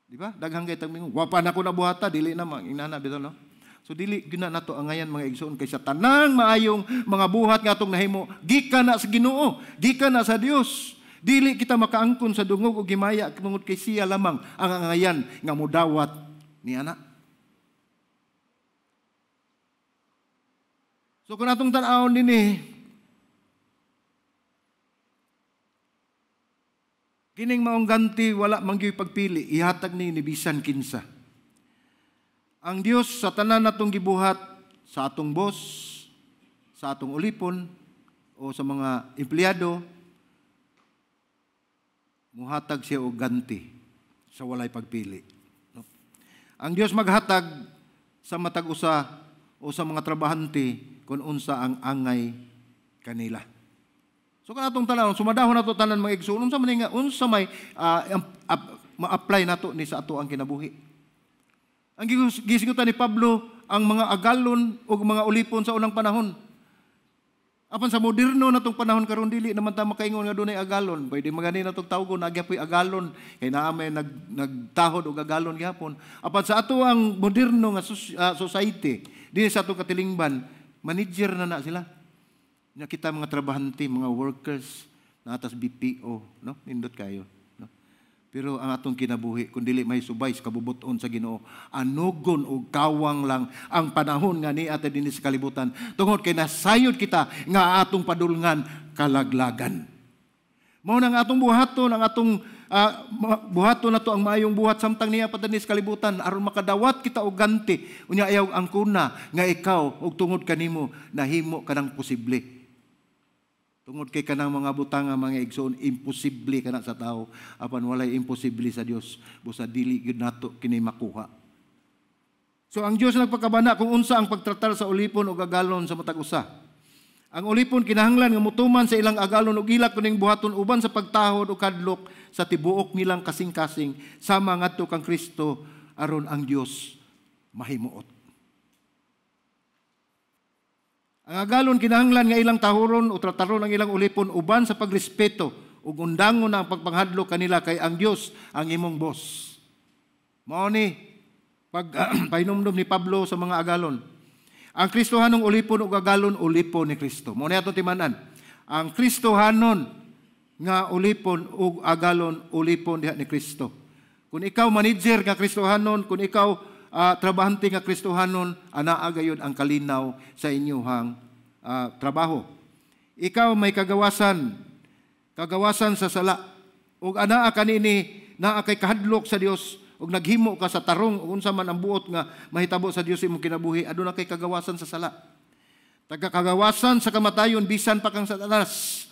Di ba? Daghang kay tag mingon, wa pa nako nabuhata, dili na man inana bitaw, no? So dili gyud na nato angayan, mga igsoon, kay sa tanang maayong mga buhat nga atong nahimo, gikan na sa Ginoo, gikan na sa Dios. Dili kita makaangkon sa dungog og himaya tungod kay siya lamang ang angayan nga modawat ni ana. So kung atong tan-awon dinhi, kining maong ganti wala man gyud pagpili, ihatag ni bisan kinsa. Ang Dios sa tanan natong gibuhat sa atong boss, sa atong ulipon o sa mga empleyado, muhatag siya og ganti sa walay pagpili. No? Ang Dios maghatag sa matag usa o sa mga trabahante kung unsa ang angay kanila. So kan atong tanan, sumadahon nato tanan mga igsoon, unsa man nga unsa may ma-apply nato ni sa ato ang kinabuhi. Ang gisigutan ni Pablo ang mga agalon o mga ulipon sa unang panahon. Apan sa moderno natong panahon karon dili naman ta makaingon nga dunay agalon. Pwede magani natong tawgon nagyapoy agalon kay naa may nagtahod og agalon gihapon. Apan sa ato ang moderno nga society dinhi sa atong katilingban, manager na na sila. Nya kita mga trabahante, mga workers, naatas BPO, no? Nindot kayo, no? Pero ang atong kinabuhi, kung dili may subay sa kabubuton sa Ginoo, anugon o kawang lang ang panahon nga niya dinhi sa kalibutan. Tungod kay nasayod kita nga atong padulngan kalaglagan. Mao nang atong buhaton, ang atong buhaton nato ang maayong buhat samtang niya pa dinhi sa kalibutan aron makadawat kita og ganti. Unya ayaw ang kuna nga ikaw og tungod kanimo nahimo kanang posible. Tungod kay kanang mga butang nga, mga igsoon, imposible kana sa tao, apan walay imposible sa Dios. Busa dili gyud nato kini makuha. So ang Dios nagpakabana kung unsa ang pagtratar sa ulipon o agalon sa matag usa. Ang ulipon kinahanglan nga mutuman sa ilang agalon ug ila kuning buhaton uban sa pagtahod o kadlok sa tibuok nilang kasing-kasing, sama ngadto kang Kristo, aron ang Dios mahimuot. Ang agalon kinahanglan nga ilang tahuron o trataron ang ilang ulipon uban sa pagrespeto ug undangon ang pagpanghadlok kanila, kay ang Dios ang imong boss. Mao ni pag pahinumdom ni Pablo sa mga agalon. Ang Kristohanong ulipon ug agalon, ulipon ni Kristo. Mao ni atong timan-an. Ang Kristohanon nga ulipon ug agalon, ulipon diha ni Kristo. Kung ikaw manager nga Kristohanon, kung ikaw trabahante nga Kristohanon, anaa gayud ang kalinaw sa inyuhang trabaho. Ikaw may kagawasan, kagawasan sa sala. Ug anaa kanini, naa kay kahadlok sa Dios ug naghimo ka sa tarong ug unsa man ang buot nga mahitabo sa Dios imong kinabuhi, aduna kay kagawasan sa sala. Taga kagawasan sa kamatayon, bisan pa kang Satanas,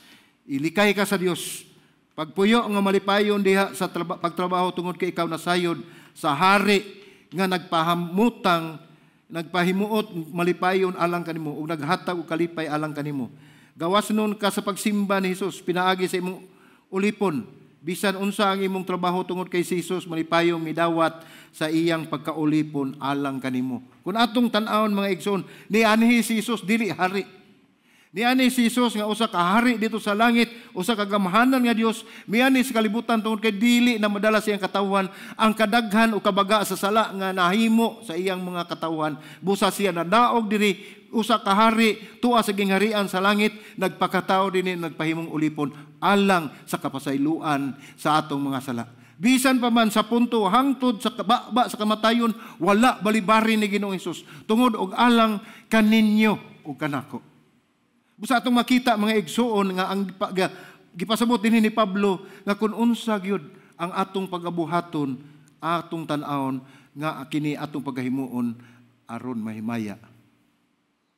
ilikay ka sa Dios. Pagpuyo nga malipayon diha sa pagtrabaho tungod kay ikaw nasayod sa hari nga nagpahamutang, nagpahimuot malipayon alang kanimo ug naghatag og kalipay alang kanimo. Gawas nun ka sa pagsimba ni Hesus pinaagi sa imong ulipon. Bisan unsa ang imong trabaho, tungod kay si Jesus malipayong midawat sa iyang pagkaulipon alang kanimo. Kung atong tan-awon, mga igsoon, nianhi si Jesus dili hari. Niani si Jesus nga usa ka hari dito sa langit, usa ka gamhanan nga Dios, miani sa kalibutan tungod kay dili na madala sa iyang katawhan ang kadaghan o kabaga sa sala nga nahimo sa iyang mga katawhan. Busa siya nadaog diri, usa ka hari tuwa sa gingharian sa langit, nagpakatao dinhi, nagpahimong ulipon alang sa kapasayloan sa atong mga sala. Bisan pa man sa punto hangtod sa baba sa kamatayon, wala balibari ni Ginoong Hesus tungod og alang kaninyo ug kanako. Busa atong makita, mga igsuon, nga ang gipasabot dinhi ni Pablo nga kung unsa gyud ang atong pagabuhaton, atong tan-awon nga kini atong pagahimuon aron mahimaya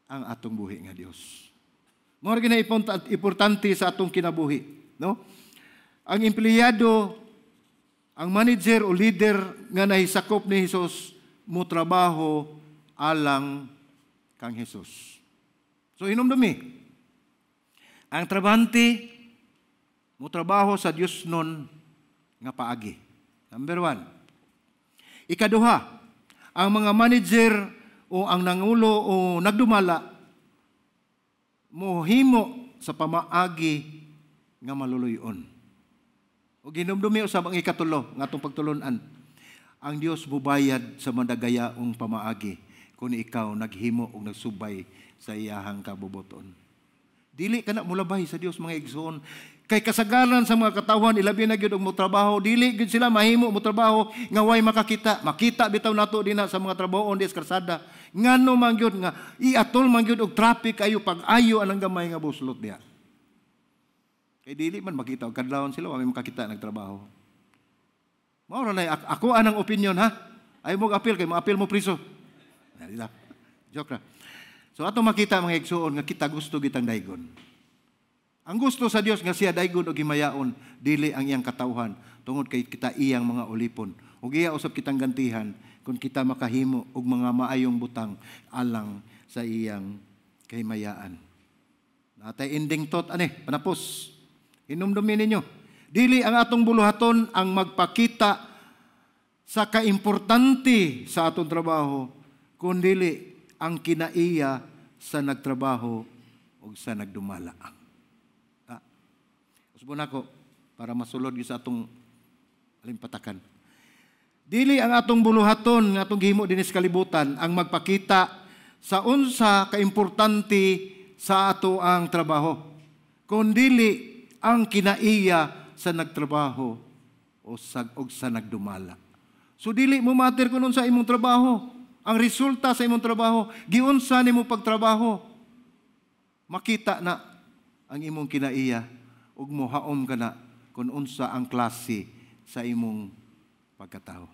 ang atong buhi nga Dios. Mao ra gina importante sa atong kinabuhi, no? Ang empleyado, ang manager o leader nga nahisakop ni Hesus mo trabaho alang kang Hesus. So hinumdumi, ang trabahante mo trabaho sa Dios nun nga paagi. Number 1. Ikaduha, ang mga manager o ang nangulo o nagdumala mohimo sa pamaagi nga maluluyon. O ginumdumi usab ang ikatulo nga atong pagtulunan. Ang Dios mubayad sa mandagayaong pamaagi kung ikaw naghimo o nagsubay sa iyahang kabubuton. Dili ka na mulabay sa Dios, mga igsoon. Kay kasagaran sa mga katawhan, ilabi na gyud og motrabaho, dili gyud sila mahimo motrabaho nga way makakita. Makita bitaw nato dinha sa mga trabahoon di sa kalsada. Ngano man gyud nga iatol man gyud og traffic ayo pag-ayo anang gamay nga buslot diha. Kay dili man makita og kadlawon sila, wa may makakita nagtrabaho. Mao ra na ako anang opinion, ha. Ay mo appeal kay mo-appeal mo priso. Joke ra. So atong makita, mga igsuon, nga kita gusto gitang daygon. Ang gusto sa Dios nga siya daygon og himayaon, dili ang iyang katawhan, tungod kay kita iyang mga ulipon. Ug iya usab kitang gantihan kung kita makahimo og mga maayong butang alang sa iyang kahimayaan. Natay ending thought ani, panapos. Hinumdumin ninyo, dili ang atong buluhaton ang magpakita sa kaimportante sa atong trabaho, kundili ang kinaiya sa nagtrabaho o sa nagdumala. Usbon ako para masulod gyud sa atong alimpatakan. Dili ang atong buluhaton nga atong gihimo dinhi sa kalibutan ang magpakita sa unsa kaimportante sa ato ang trabaho, kundili ang kinaiya sa nagtrabaho o sa, og sa nagdumala. So dili mo matter kung sa imong trabaho. Ang resulta sa imong trabaho, giunsa nimo pagtrabaho, makita na ang imong kinaiya ug mohaom ka na kung unsa ang klase sa imong pagkatao.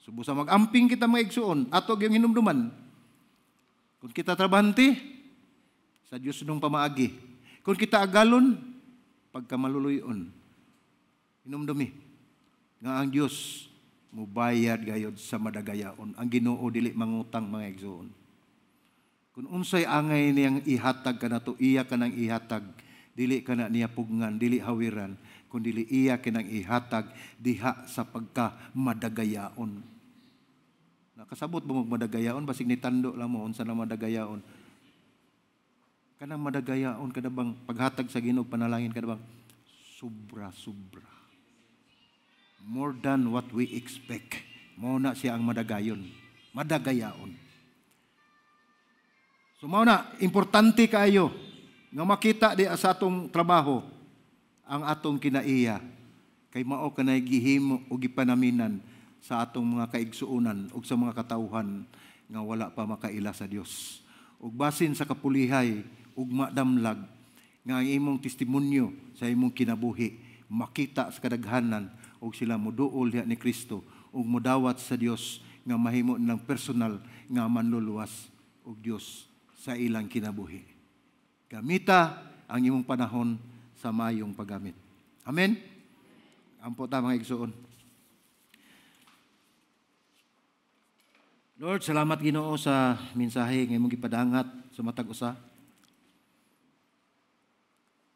So busa mag-amping kita, mga igsuon, ato gyung hinumduman. Kung kita trabahante, sa Dios nung pamaagi. Kung kita agalon, pagkamaluluyon. Hinumdumi nga ang Dios mubayad gayod sa madagayaon. Ang Ginoo dili mangutang, mga igsuon. Kung unsay angay niyang ihatag kanato, iya ka nang ihatag, dili ka na niya pugngan, dili hawiran, kun dili iya kinang ihatag diha sa pagka madagayaon. Nakasabot ba mo madagayaon? Basig ni tando lang mo unsa na madagayaon. Kanang madagayaon, kada bang paghatag sa Ginoo, panalangin, kada bang sobra sobra. More than what we expect. Mao na siya ang madagayon. Madagayaon. So mao na, importante kaayo nga makita di sa atong trabaho ang atong kinaiya kay mao kanay gihimo o gipanaminan sa atong mga kaigsuonan ug sa mga katawhan nga wala pa makaila sa Dios. Ug basin sa kapulihay ug madamlag nga ang imong testimonyo sa imong kinabuhi makita sa kadaghanan ug sila moduol diha ni Kristo ug modawat sa Dios nga mahimo nilang personal nga manluluwas ug Dios sa ilang kinabuhi. Gamita ang imong panahon sa mayong paggamit. Amen? Ampo ta, mga igsuon. Lord, salamat, Ginoo, sa mensahe nga imong gipadangat sa matag usa.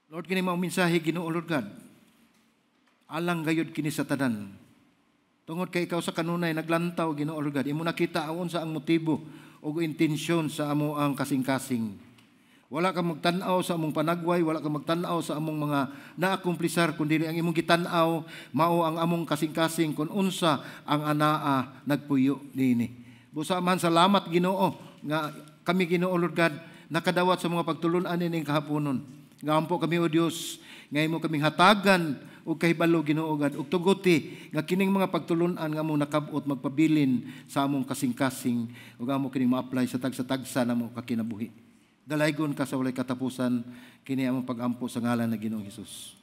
Lord, kini mao mensahe, Ginoo Lord God. Alang gayud kini sa tanan. Tungod kay ikaw sa kanunay naglantaw, Ginoo Lord God, imo nakita ang unsa ang motibo ug intensyon sa amo ang kasing-kasing. Wala ka magtan-aw sa among panagway, wala ka magtan-aw sa among mga naakumplisar, kundi ang imong gitan-aw mao ang among kasing-kasing kung unsa ang anaa nagpuyo niini. Busa man, salamat, Ginoo, nga kami, Ginoo Lord God, nakadawat sa mga pagtulun-an nining kahaponon. Nga kami, o Dios, nga imo kaming hatagan og kahibalo, Ginoo God, ug tuguti nga kining mga pagtulun-an nga among nakab-ot magpabilin sa among kasing-kasing ug amo kining ma-apply sa tagsa-tagsa namo kakinabuhi. Dalaygon ka sa walay katapusan. Kini among pagampo sa ngalan ng Ginoong Hesus.